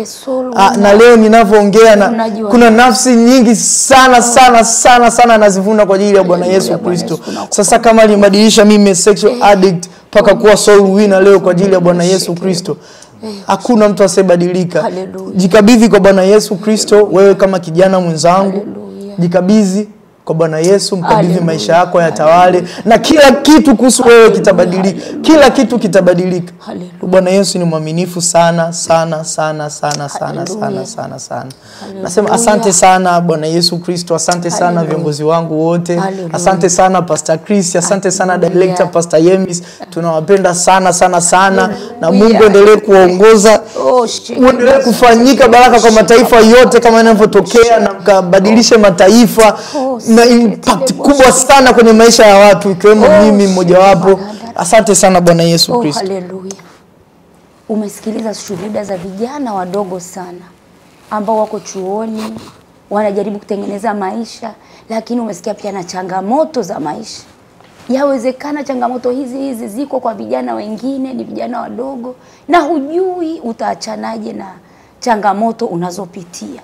Na leo ninavyoongea na kuna nafsi nyingi sana sana sana sana nazivuna kwa ajili ya Bwana Yesu Kristo. Sasa kama alinibadilisha mimi sexual addict mpaka kuwa soul winner leo kwa ajili ya Bwana Yesu Kristo, hakuna mtu asiyebadilika. Jikabidhi kwa Bwana Yesu Kristo, wewe kama kijana mwenzangu. Jikabidhi kwa Bwana Yesu, mkabidhi maisha yako yatawale, na kila kitu kuhusu wewe kitabadilika. Kila kitu kitabadilika. Bwana Yesu ni mwaminifu sana sana sana sana sana sana sana sana. Nasema asante sana Bwana Yesu Kristo, asante sana viongozi wangu wote, asante sana Pastor Chris, asante sana Director Pastor Yemis. Tunawapenda sana sana sana, na Mungu endelee kuwaongoza, uendelee kufanyika baraka kwa mataifa yote kama inavyotokea, na mkabadilishe mataifa na impact kubwa sana kwenye maisha ya watu, ikiwemo mimi mmoja wapo. Asante sana Bwana Yesu Kristo. Haleluya. Umesikiliza shuhuda za vijana wadogo sana ambao wako chuoni, wanajaribu kutengeneza maisha, lakini umesikia pia na changamoto za maisha. Yawezekana changamoto hizi ziko kwa vijana wengine, ni vijana wadogo, na hujui utaachanaje na changamoto unazopitia.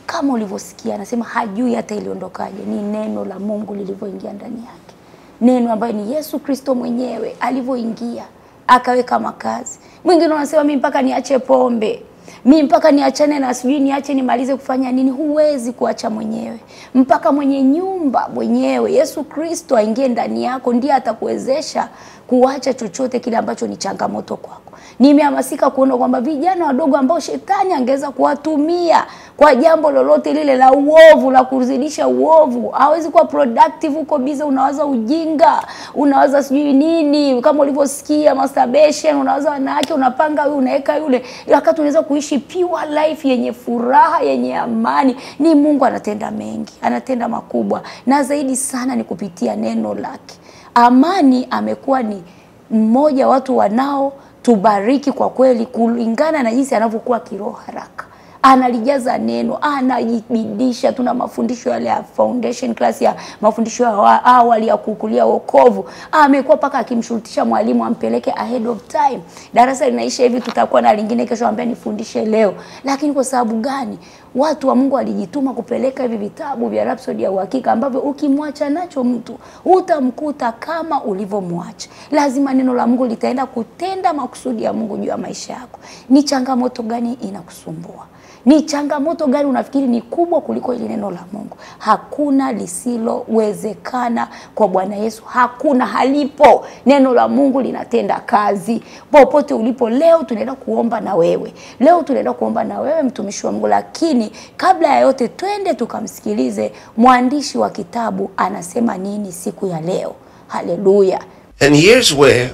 Kama ulivyosikia anasema hajui hata iliondokaje. Ni neno la Mungu lilivyoingia ndani yake. Neno ambayo ni Yesu Kristo mwenyewe alivyoingia akaweka makazi. Mwingine anasema mimi mpaka niache pombe, mimi mpaka niachane na sijui niache nimalize kufanya nini. Huwezi kuacha mwenyewe. Mpaka mwenye nyumba mwenyewe Yesu Kristo aingie ndani yako, ndiye atakuwezesha kuacha chochote kile ambacho ni changamoto kwako. Nimehamasika kuona kwamba vijana wadogo ambao shetani angeweza kuwatumia kwa jambo lolote lile la uovu, la kuzidisha uovu, hawezi kuwa productive, uko busy unawaza ujinga, unawaza sijui nini, kama ulivyosikia masturbation, unawaza wanawake, unapanga huyu unaweka yule, wakati unaweza kuishi pure life yenye furaha, yenye amani. Ni Mungu anatenda mengi, anatenda makubwa, na zaidi sana ni kupitia neno lake. Amani amekuwa ni mmoja watu wanao tubariki kwa kweli, kulingana na jinsi anavyokuwa kiroho haraka. Analijaza neno, anajibidisha. Tuna mafundisho yale ya foundation class, ya mafundisho ya awali ya kukulia wokovu. Amekuwa paka akimshurutisha mwalimu ampeleke ahead of time. Darasa linaisha hivi, tutakuwa na lingine kesho, ambaye nifundishe leo. Lakini kwa sababu gani? Watu wa Mungu walijituma kupeleka hivi vitabu vya Rhapsody ya Uhakika, ambavyo ukimwacha nacho mtu utamkuta kama ulivyomwacha. Lazima neno la Mungu litaenda kutenda makusudi ya Mungu juu ya maisha yako. Ni changamoto gani inakusumbua? Ni changamoto gani unafikiri ni kubwa kuliko ile neno la Mungu? Hakuna lisilowezekana kwa Bwana Yesu. Hakuna, halipo. Neno la Mungu linatenda kazi. Popote ulipo leo tunaenda kuomba na wewe. Leo tunaenda kuomba na wewe mtumishi wa Mungu, lakini kabla ya yote twende tukamsikilize mwandishi wa kitabu anasema nini siku ya leo. Haleluya. And here's where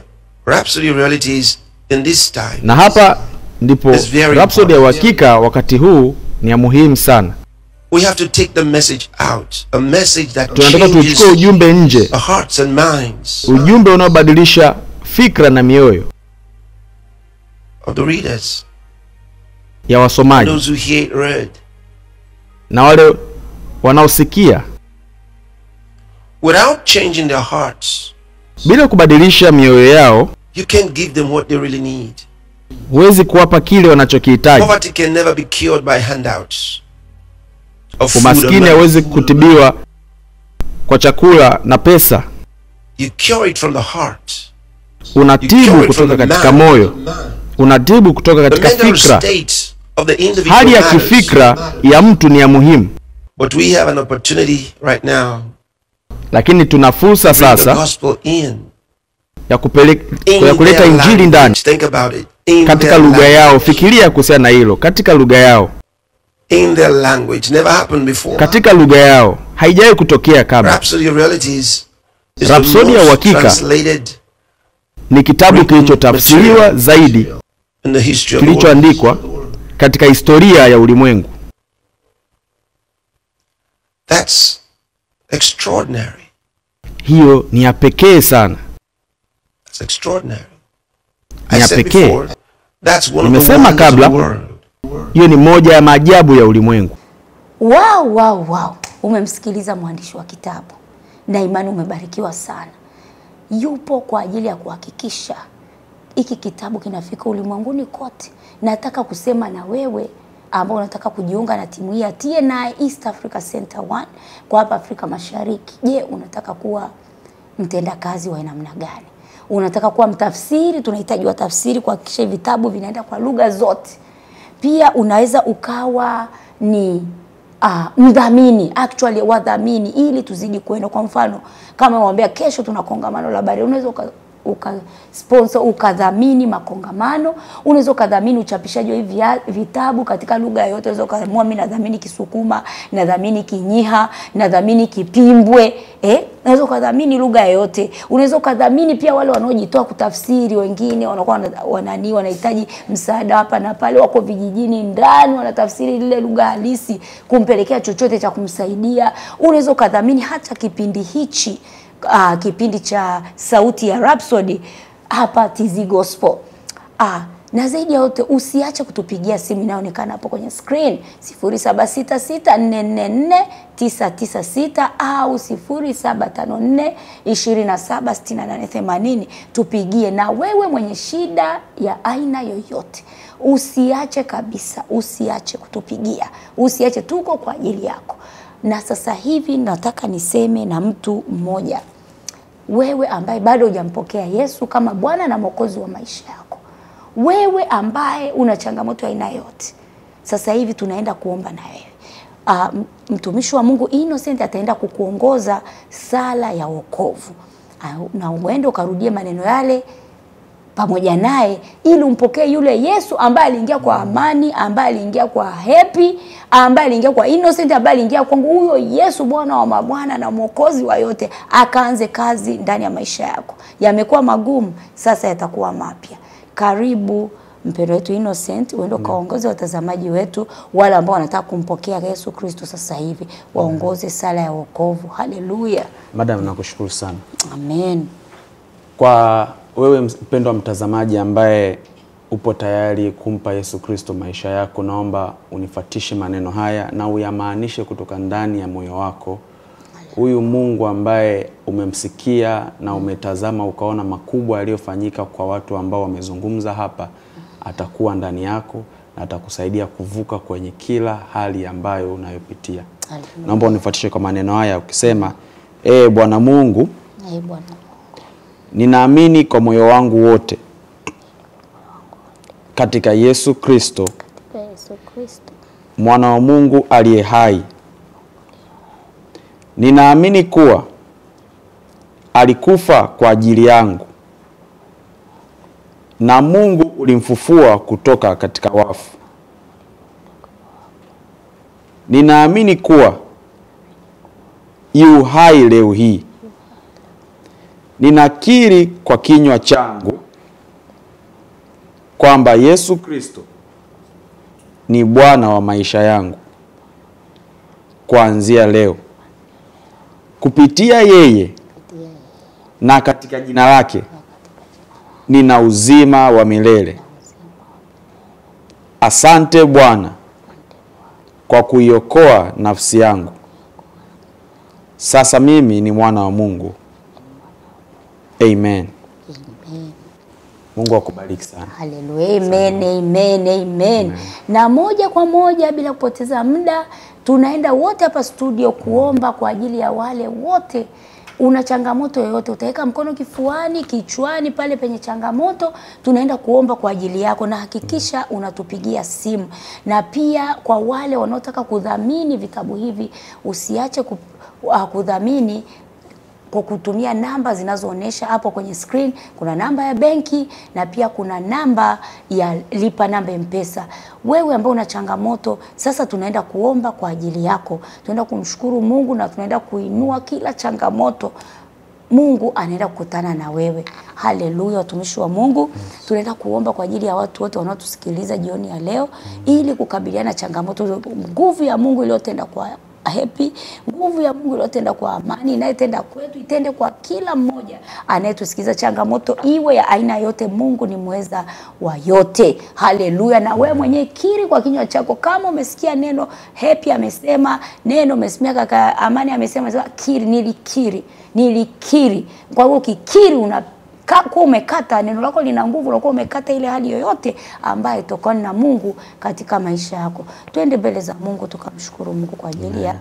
Rhapsody realities in this time. Na hapa ndipo Rhapsody ya Uhakika wakati huu ni ya muhimu sana. We have to take the message out, a message that tunataka tuchukue ujumbe nje, the hearts and minds, ujumbe unaobadilisha fikra na mioyo of the readers, ya wasomaji, those who hear it read, na wale wanaosikia. Without changing their hearts, bila kubadilisha mioyo yao, you can't give them what they really need. Huwezi kuwapa kile wanachokihitaji. Poverty can never be cured by handouts. Umaskini hauwezi kutibiwa kwa chakula na pesa. You cure it from the heart. Unatibu kutoka katika moyo. Unatibu kutoka katika fikra. Hali ya kifikra ya mtu ni ya muhimu. But we have an opportunity right now. Lakini tuna fursa sasa ya kuleta injili ndani. Think about it. In katika their lugha yao. language. Fikiria kuhusiana na hilo, katika lugha yao. In their language. Never happened before. Katika lugha yao haijawahi kutokea kabla. Rhapsody of Realities is the Rhapsody ya most Uhakika translated ni kitabu written kilichotafsiriwa material zaidi in the history of the world. kilichoandikwa katika historia ya ulimwengu. That's extraordinary. Hiyo ni ya pekee sana. That's extraordinary. Ni I ya said pekee. before, that's one of the Nimesema wonders of kabla, the world. hiyo ni moja ya maajabu ya ulimwengu. Wow, wow, wow. Umemsikiliza mwandishi wa kitabu na imani umebarikiwa sana. Yupo kwa ajili ya kuhakikisha hiki kitabu kinafika ulimwenguni kote. Nataka kusema na wewe ambao unataka kujiunga na timu hii ya TNI East Africa Center 1 kwa hapa Afrika Mashariki. Je, unataka kuwa mtendakazi wa namna gani? Unataka kuwa mtafsiri? Tunahitaji watafsiri kuhakikisha vitabu vinaenda kwa lugha zote. Pia unaweza ukawa ni mdhamini, actually wadhamini, ili tuzidi kwenda. Kwa mfano kama waambia kesho tuna kongamano la habari, unaweza uka sponsor, ukadhamini makongamano, unaweza ukadhamini uchapishaji wa hivi vitabu katika lugha yoyote. Unaweza ukaamua mimi nadhamini Kisukuma, nadhamini Kinyiha, nadhamini Kipimbwe, unaweza ukadhamini lugha yoyote. Unaweza ukadhamini pia wale wanaojitoa kutafsiri, wengine wanakuwa wanahitaji msaada hapa na pale, wako vijijini ndani wanatafsiri lile lugha halisi, kumpelekea chochote cha kumsaidia. Unaweza ukadhamini hata kipindi hichi, kipindi cha Sauti ya Rhapsody hapa TZ Gospel. Na zaidi ya yote usiache kutupigia simu inayoonekana hapo kwenye screen 0766444996 au 0754276880. Tupigie. Na wewe mwenye shida ya aina yoyote, usiache kabisa, usiache kutupigia, usiache, tuko kwa ajili yako. Na sasa hivi nataka niseme na mtu mmoja, wewe ambaye bado hujampokea Yesu kama Bwana na Mwokozi wa maisha yako, wewe ambaye una changamoto aina yote, sasa hivi tunaenda kuomba na wewe. Mtumishi wa Mungu Innocent ataenda kukuongoza sala ya wokovu, na uende ukarudie maneno yale pamoja naye, ili umpokee yule Yesu ambaye aliingia kwa amani, ambaye aliingia kwa happy, ambaye aliingia kwa Innocent, ambaye aliingia kwangu. Huyo Yesu Bwana wa mabwana na Mwokozi wa yote, akaanze kazi ndani ya maisha yako. Yamekuwa magumu, sasa yatakuwa mapya. Karibu mpendwa wetu Innocent, uende kaongoze watazamaji wetu wale ambao wanataka kumpokea Yesu Kristo sasa hivi, waongoze sala ya wokovu. Haleluya. Madam, nakushukuru sana. Amen. Kwa wewe mpendwa mtazamaji ambaye upo tayari kumpa Yesu Kristo maisha yako, naomba unifatishe maneno haya na uyamaanishe kutoka ndani ya moyo wako. Huyu Mungu ambaye umemsikia na umetazama ukaona makubwa yaliyofanyika kwa watu ambao wamezungumza hapa, atakuwa ndani yako na atakusaidia kuvuka kwenye kila hali ambayo unayopitia. Naomba unifuatishe kwa maneno haya ukisema: Bwana Mungu, Bwana, ninaamini kwa moyo wangu wote katika Yesu Kristo, Mwana wa Mungu aliye hai. Ninaamini kuwa alikufa kwa ajili yangu na Mungu ulimfufua kutoka katika wafu. Ninaamini kuwa yu hai leo hii. Ninakiri kwa kinywa changu kwamba Yesu Kristo ni Bwana wa maisha yangu kuanzia leo. Kupitia yeye na katika jina lake nina uzima wa milele. Asante Bwana kwa kuiokoa nafsi yangu. Sasa mimi ni mwana wa Mungu. Amen. Amen. Mungu akubariki sana. Haleluya. Amen, amen, amen. Na moja kwa moja bila kupoteza muda tunaenda wote hapa studio kuomba kwa ajili ya wale wote. Una changamoto yoyote, utaweka mkono kifuani, kichwani, pale penye changamoto, tunaenda kuomba kwa ajili yako, na hakikisha unatupigia simu. Na pia kwa wale wanaotaka kudhamini vitabu hivi, usiache kudhamini kwa kutumia namba zinazoonyesha hapo kwenye screen. Kuna namba ya benki na pia kuna namba ya lipa namba M-Pesa. Wewe ambao una changamoto, sasa tunaenda kuomba kwa ajili yako. Tunaenda kumshukuru Mungu na tunaenda kuinua kila changamoto. Mungu anaenda kukutana na wewe. Haleluya, watumishi wa Mungu. Tunaenda kuomba kwa ajili ya watu wote wanaotusikiliza jioni ya leo ili kukabiliana changamoto. Nguvu ya Mungu iliyotenda kwa Happy, nguvu ya Mungu iliyotenda kwa Amani, inayotenda kwetu, itende kwa kila mmoja anayetusikiliza. Changamoto iwe ya aina yote, Mungu ni mweza wa yote. Haleluya. Na wewe mwenyewe kiri kwa kinywa chako, kama umesikia neno Happy amesema neno, umesikia kaka Amani amesema, kiri, nilikiri, nilikiri. Kwa hiyo ukikiri una kwa umekata, neno lako lina nguvu, unakuwa umekata ile hali yoyote ambayo itokana na Mungu katika maisha yako. Twende mbele za Mungu tukamshukuru Mungu kwa ajili ya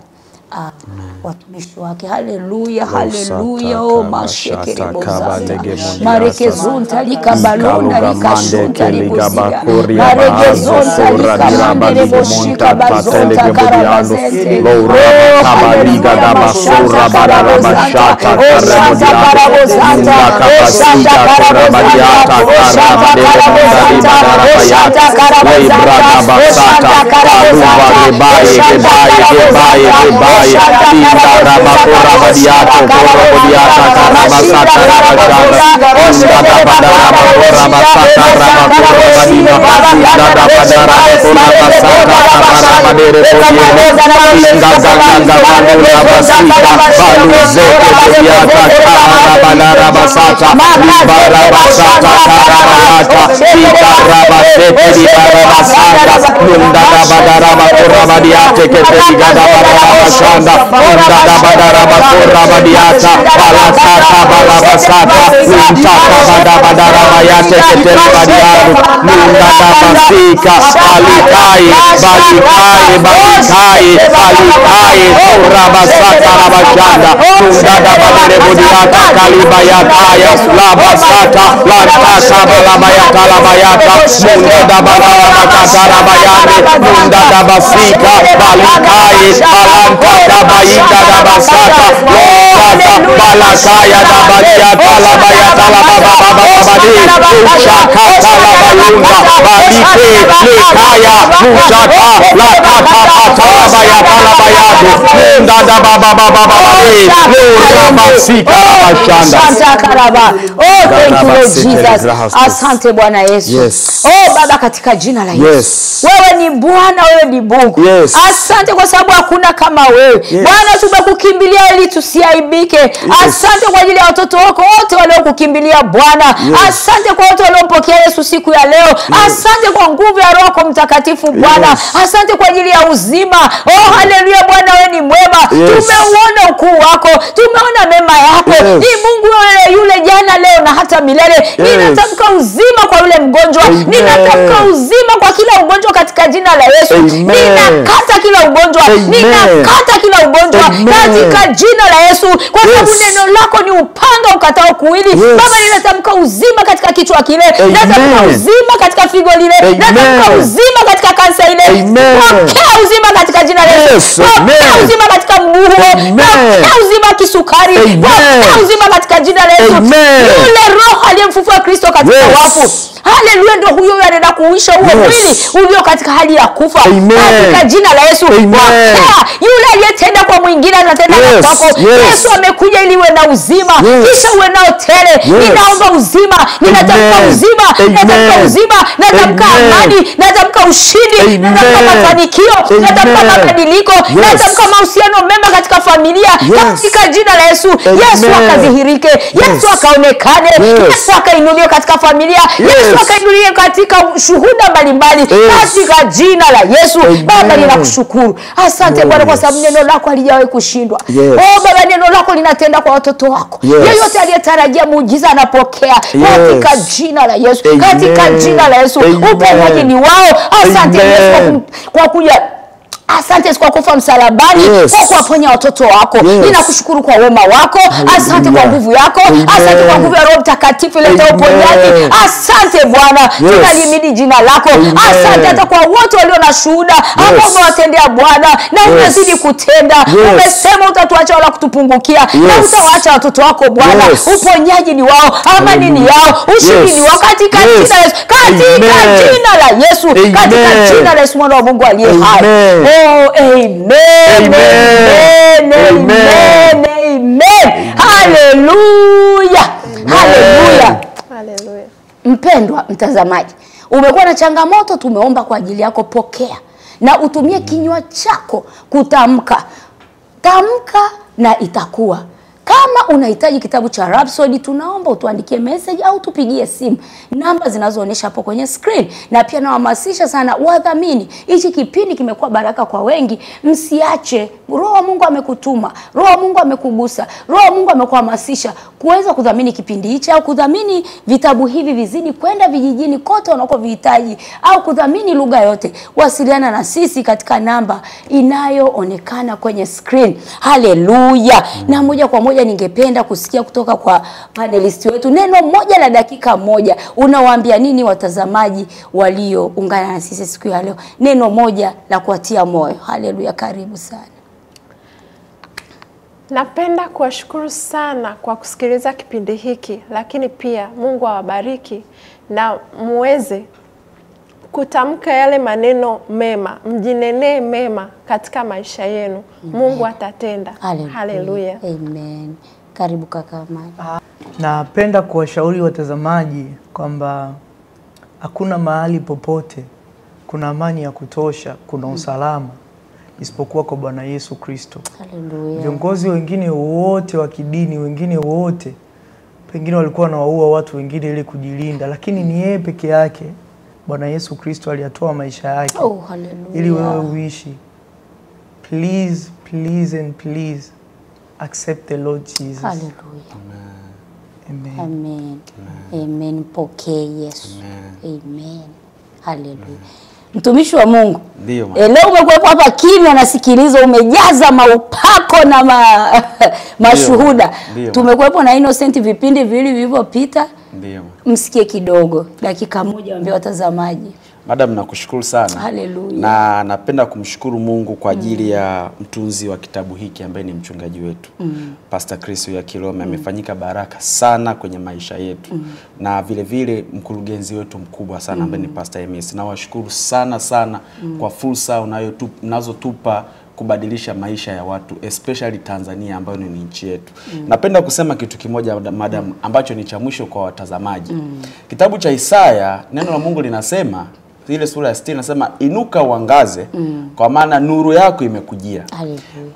watumishi wake. Haleluya, haleluya. O mashekere bozanda marekezonta likabalonda likashonta libozia marekezonta likamandere boshika bazonta karabazente. O haleluya, mashanta karabozanta, o shanta karabozanta, o shanta karabozanta, o shanta karabozanta, o shanta karabozanta, o shanta karabozanta, o shanta karabozanta. Oh, thank you Lord Jesus. Asante Bwana Yesu. Yes. Oh Baba, katika jina la Yesu. Yes. Wewe ni Bwana, wewe ni Mungu. Yes. Asante kwa sababu hakuna kama wewe. Yes. Bwana, tumekukimbilia ili tusiaibike. Yes. Asante kwa ajili ya watoto wako wote waliokukimbilia Bwana. Yes. Asante kwa wote waliompokea Yesu siku ya leo. Yes. Asante kwa nguvu ya Roho Mtakatifu Bwana. Yes. Asante kwa ajili ya uzima. Oh haleluya, Bwana wewe ni mwema. Yes. Tumeuona ukuu wako, tumeona mema yako. Yes. Ni Mungu yule yule jana, leo na hata milele. Yes. Ninatamka uzima kwa yule mgonjwa. Ninatamka uzima kwa kila ugonjwa katika jina la Yesu. Ninakata kila ugonjwa. Ninakata kila ugonjwa katika jina la Yesu, kwa sababu Yes. neno lako ni upanga ukatao kuwili. Yes. Baba, ninatamka uzima katika kichwa kile. Natamka uzima katika figo lile. Natamka uzima katika kansa ile. Pokea uzima katika jina la Yesu. Yes. Pokea uzima katika mguu huo. Pokea uzima kisukari. Pokea uzima katika jina la Yesu. Yule Roho aliyemfufua Kristo katika Yes. wafu, haleluya, ndio huyo huyo anaenda kuuisha huo mwili ulio katika hali ya kufa. Katika jina la Yesu. Pokea. Yule aliyetenda kwa mwingine anatenda na Yes. kwako. Yes. Yesu amekuja ili uwe na uzima. Yes. Kisha uwe nao tele. Yes. Ninaomba uzima, ninatamka uzima, ninatamka uzima, natamka amani, natamka ushindi, natamka mafanikio, natamka mabadiliko, natamka mahusiano mema katika familia. Yes. Katika jina la Yesu. Yesu akadhihirike, Yesu akaonekane, Yes. Yesu akainuliwe katika familia, Yesu akainuliwe katika shuhuda mbalimbali. Yes. Katika jina la Yesu. Baba, ninakushukuru. Asante Bwana kwa sababu neno lako halijawahi kushindwa. Yes. Oh Baba, neno lako linatenda kwa watoto wako. Yes. Yeyote aliyetarajia muujiza anapokea. Yes. Katika jina la Yesu. Amen. Katika jina la Yesu. Amen. Uponyaji ni wao. Asante Amen. Yesu kwa kuja Asante kwa kufa msalabani, kwa kuwaponya watoto wako. Ninakushukuru kwa wema wako. Asante kwa nguvu yako. Asante kwa nguvu ya Roho Mtakatifu ileta uponyaji. Asante Bwana, tunalihimidi jina lako. Asante hata kwa wote walio na shuhuda ambao umewatendea Bwana na unazidi kutenda. Umesema utatuacha wala kutupungukia, na utawaacha watoto wako Bwana. Uponyaji ni wao, amani ni yao, ushindi ni wao, katika jina la Yesu, katika jina la Yesu, katika jina la Yesu mwana wa Mungu aliye hai. Oh, amen. Amen. Amen. Amen. Hallelujah. Hallelujah. Hallelujah. Mpendwa mtazamaji, umekuwa na changamoto, tumeomba kwa ajili yako. Pokea na utumie kinywa chako kutamka. Tamka na itakuwa. Kama unahitaji kitabu cha Rhapsody, tunaomba utuandikie message au tupigie simu namba zinazoonyesha hapo kwenye screen. Na pia nawahamasisha sana wadhamini. Hichi kipindi kimekuwa baraka kwa wengi. Msiache. Roho wa Mungu amekutuma, Roho wa Mungu amekugusa, Roho wa Mungu amekuhamasisha kuweza kudhamini kipindi hichi au kudhamini vitabu hivi vizidi kwenda vijijini kote wanakovihitaji au kudhamini lugha yote. Wasiliana na sisi katika namba inayoonekana kwenye screen. Haleluya. Na moja kwa moja ningependa kusikia kutoka kwa panelisti wetu neno moja la dakika moja. Unawaambia nini watazamaji walioungana na sisi siku ya leo? Neno moja la kuatia moyo. Haleluya, karibu sana. Napenda kuwashukuru sana kwa kusikiliza kipindi hiki, lakini pia Mungu awabariki na muweze kutamka yale maneno mema, mjinenee mema katika maisha yenu. Mungu atatenda. Haleluya. Amen. Karibu kaka Amani. Napenda kuwashauri watazamaji kwamba hakuna mahali popote kuna amani ya kutosha, kuna usalama isipokuwa kwa Bwana Yesu Kristo. Haleluya. Viongozi wengine wote wa kidini, wengine wote pengine walikuwa wanawaua watu wengine ili kujilinda, lakini ni yeye peke yake Bwana Yesu Kristo aliyatoa maisha yake. Oh, haleluya. Ili wewe uishi. Please, please and please accept the Lord Jesus. Haleluya. Amen. Amen. Amen. Pokee Yesu. Amen. Amen. Haleluya. Mtumishi wa Mungu. Ndio. Leo umekuwepo hapa kimya na sikilizo, umejaza maupako na mashuhuda. Tumekuwepo na Innocent vipindi viwili vilivyopita. Ndio. Msikie kidogo, dakika moja waambie watazamaji. Madam, nakushukuru sana. Haleluya. Na napenda kumshukuru Mungu kwa ajili ya mtunzi wa kitabu hiki ambaye ni mchungaji wetu. Pastor Chris Oyakhilome amefanyika baraka sana kwenye maisha yetu. Na vile vile mkurugenzi wetu mkubwa sana ambaye ni Pastor MS. Nawashukuru sana sana kwa fursa unazotupa kubadilisha maisha ya watu, especially Tanzania ambayo ni nchi yetu. Napenda kusema kitu kimoja madam, ambacho ni cha mwisho kwa watazamaji. Kitabu cha Isaya, neno la Mungu linasema, ile sura ya 60 nasema, inuka uangaze, kwa maana nuru yako imekujia.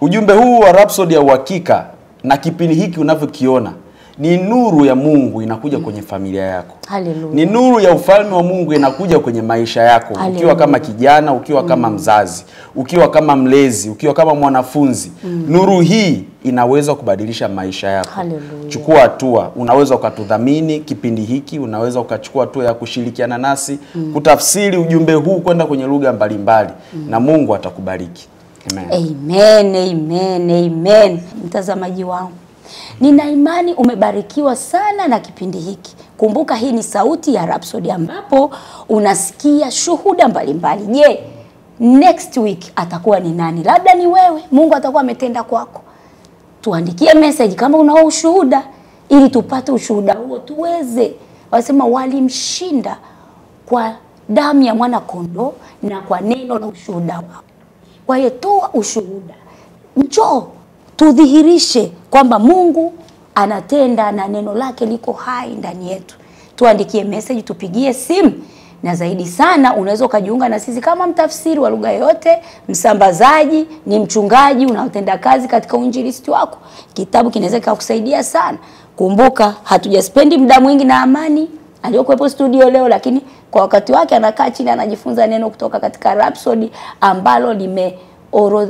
Ujumbe huu wa Rhapsody ya Uhakika na kipindi hiki unavyokiona ni nuru ya Mungu inakuja kwenye familia yako. Haleluya. Ni nuru ya ufalme wa Mungu inakuja kwenye maisha yako. Haleluya. Ukiwa kama kijana, ukiwa kama mzazi, ukiwa kama mlezi, ukiwa kama mwanafunzi. Nuru hii inaweza kubadilisha maisha yako. Haleluya. Chukua hatua. Unaweza ukatudhamini kipindi hiki, unaweza ukachukua hatua ya kushirikiana nasi, kutafsiri ujumbe huu kwenda kwenye lugha mbalimbali, na Mungu atakubariki. Amen. Amen, amen, amen. Mtazamaji wangu, nina imani umebarikiwa sana na kipindi hiki. Kumbuka hii ni Sauti ya Rhapsody ambapo unasikia shuhuda mbalimbali. Je, next week atakuwa ni nani? Labda ni wewe. Mungu atakuwa ametenda kwako. Tuandikie message kama unao ushuhuda ili tupate ushuhuda huo tuweze. Wasema walimshinda kwa damu ya mwana kondoo na kwa neno la ushuhuda wao. Kwa hiyo toa ushuhuda. Njoo tudhihirishe kwamba Mungu anatenda na neno lake liko hai ndani yetu. Tuandikie message, tupigie simu, na zaidi sana unaweza ukajiunga na sisi kama mtafsiri wa lugha yote, msambazaji, ni mchungaji unaotenda kazi katika uinjilisti wako. Kitabu kinaweza kikakusaidia sana. Kumbuka hatujaspendi muda mwingi na Amani aliyokuwepo studio leo, lakini kwa wakati wake anakaa chini anajifunza neno kutoka katika Rhapsody ambalo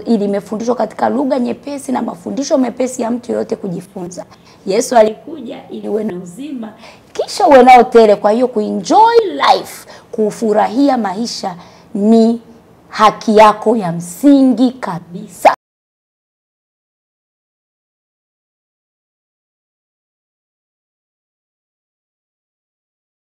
limefundishwa katika lugha nyepesi na mafundisho mepesi ya mtu yote kujifunza. Yesu alikuja ili uwe na uzima kisha uwe nao tele. Kwa hiyo kuenjoy life, kufurahia maisha ni Haki yako ya msingi kabisa.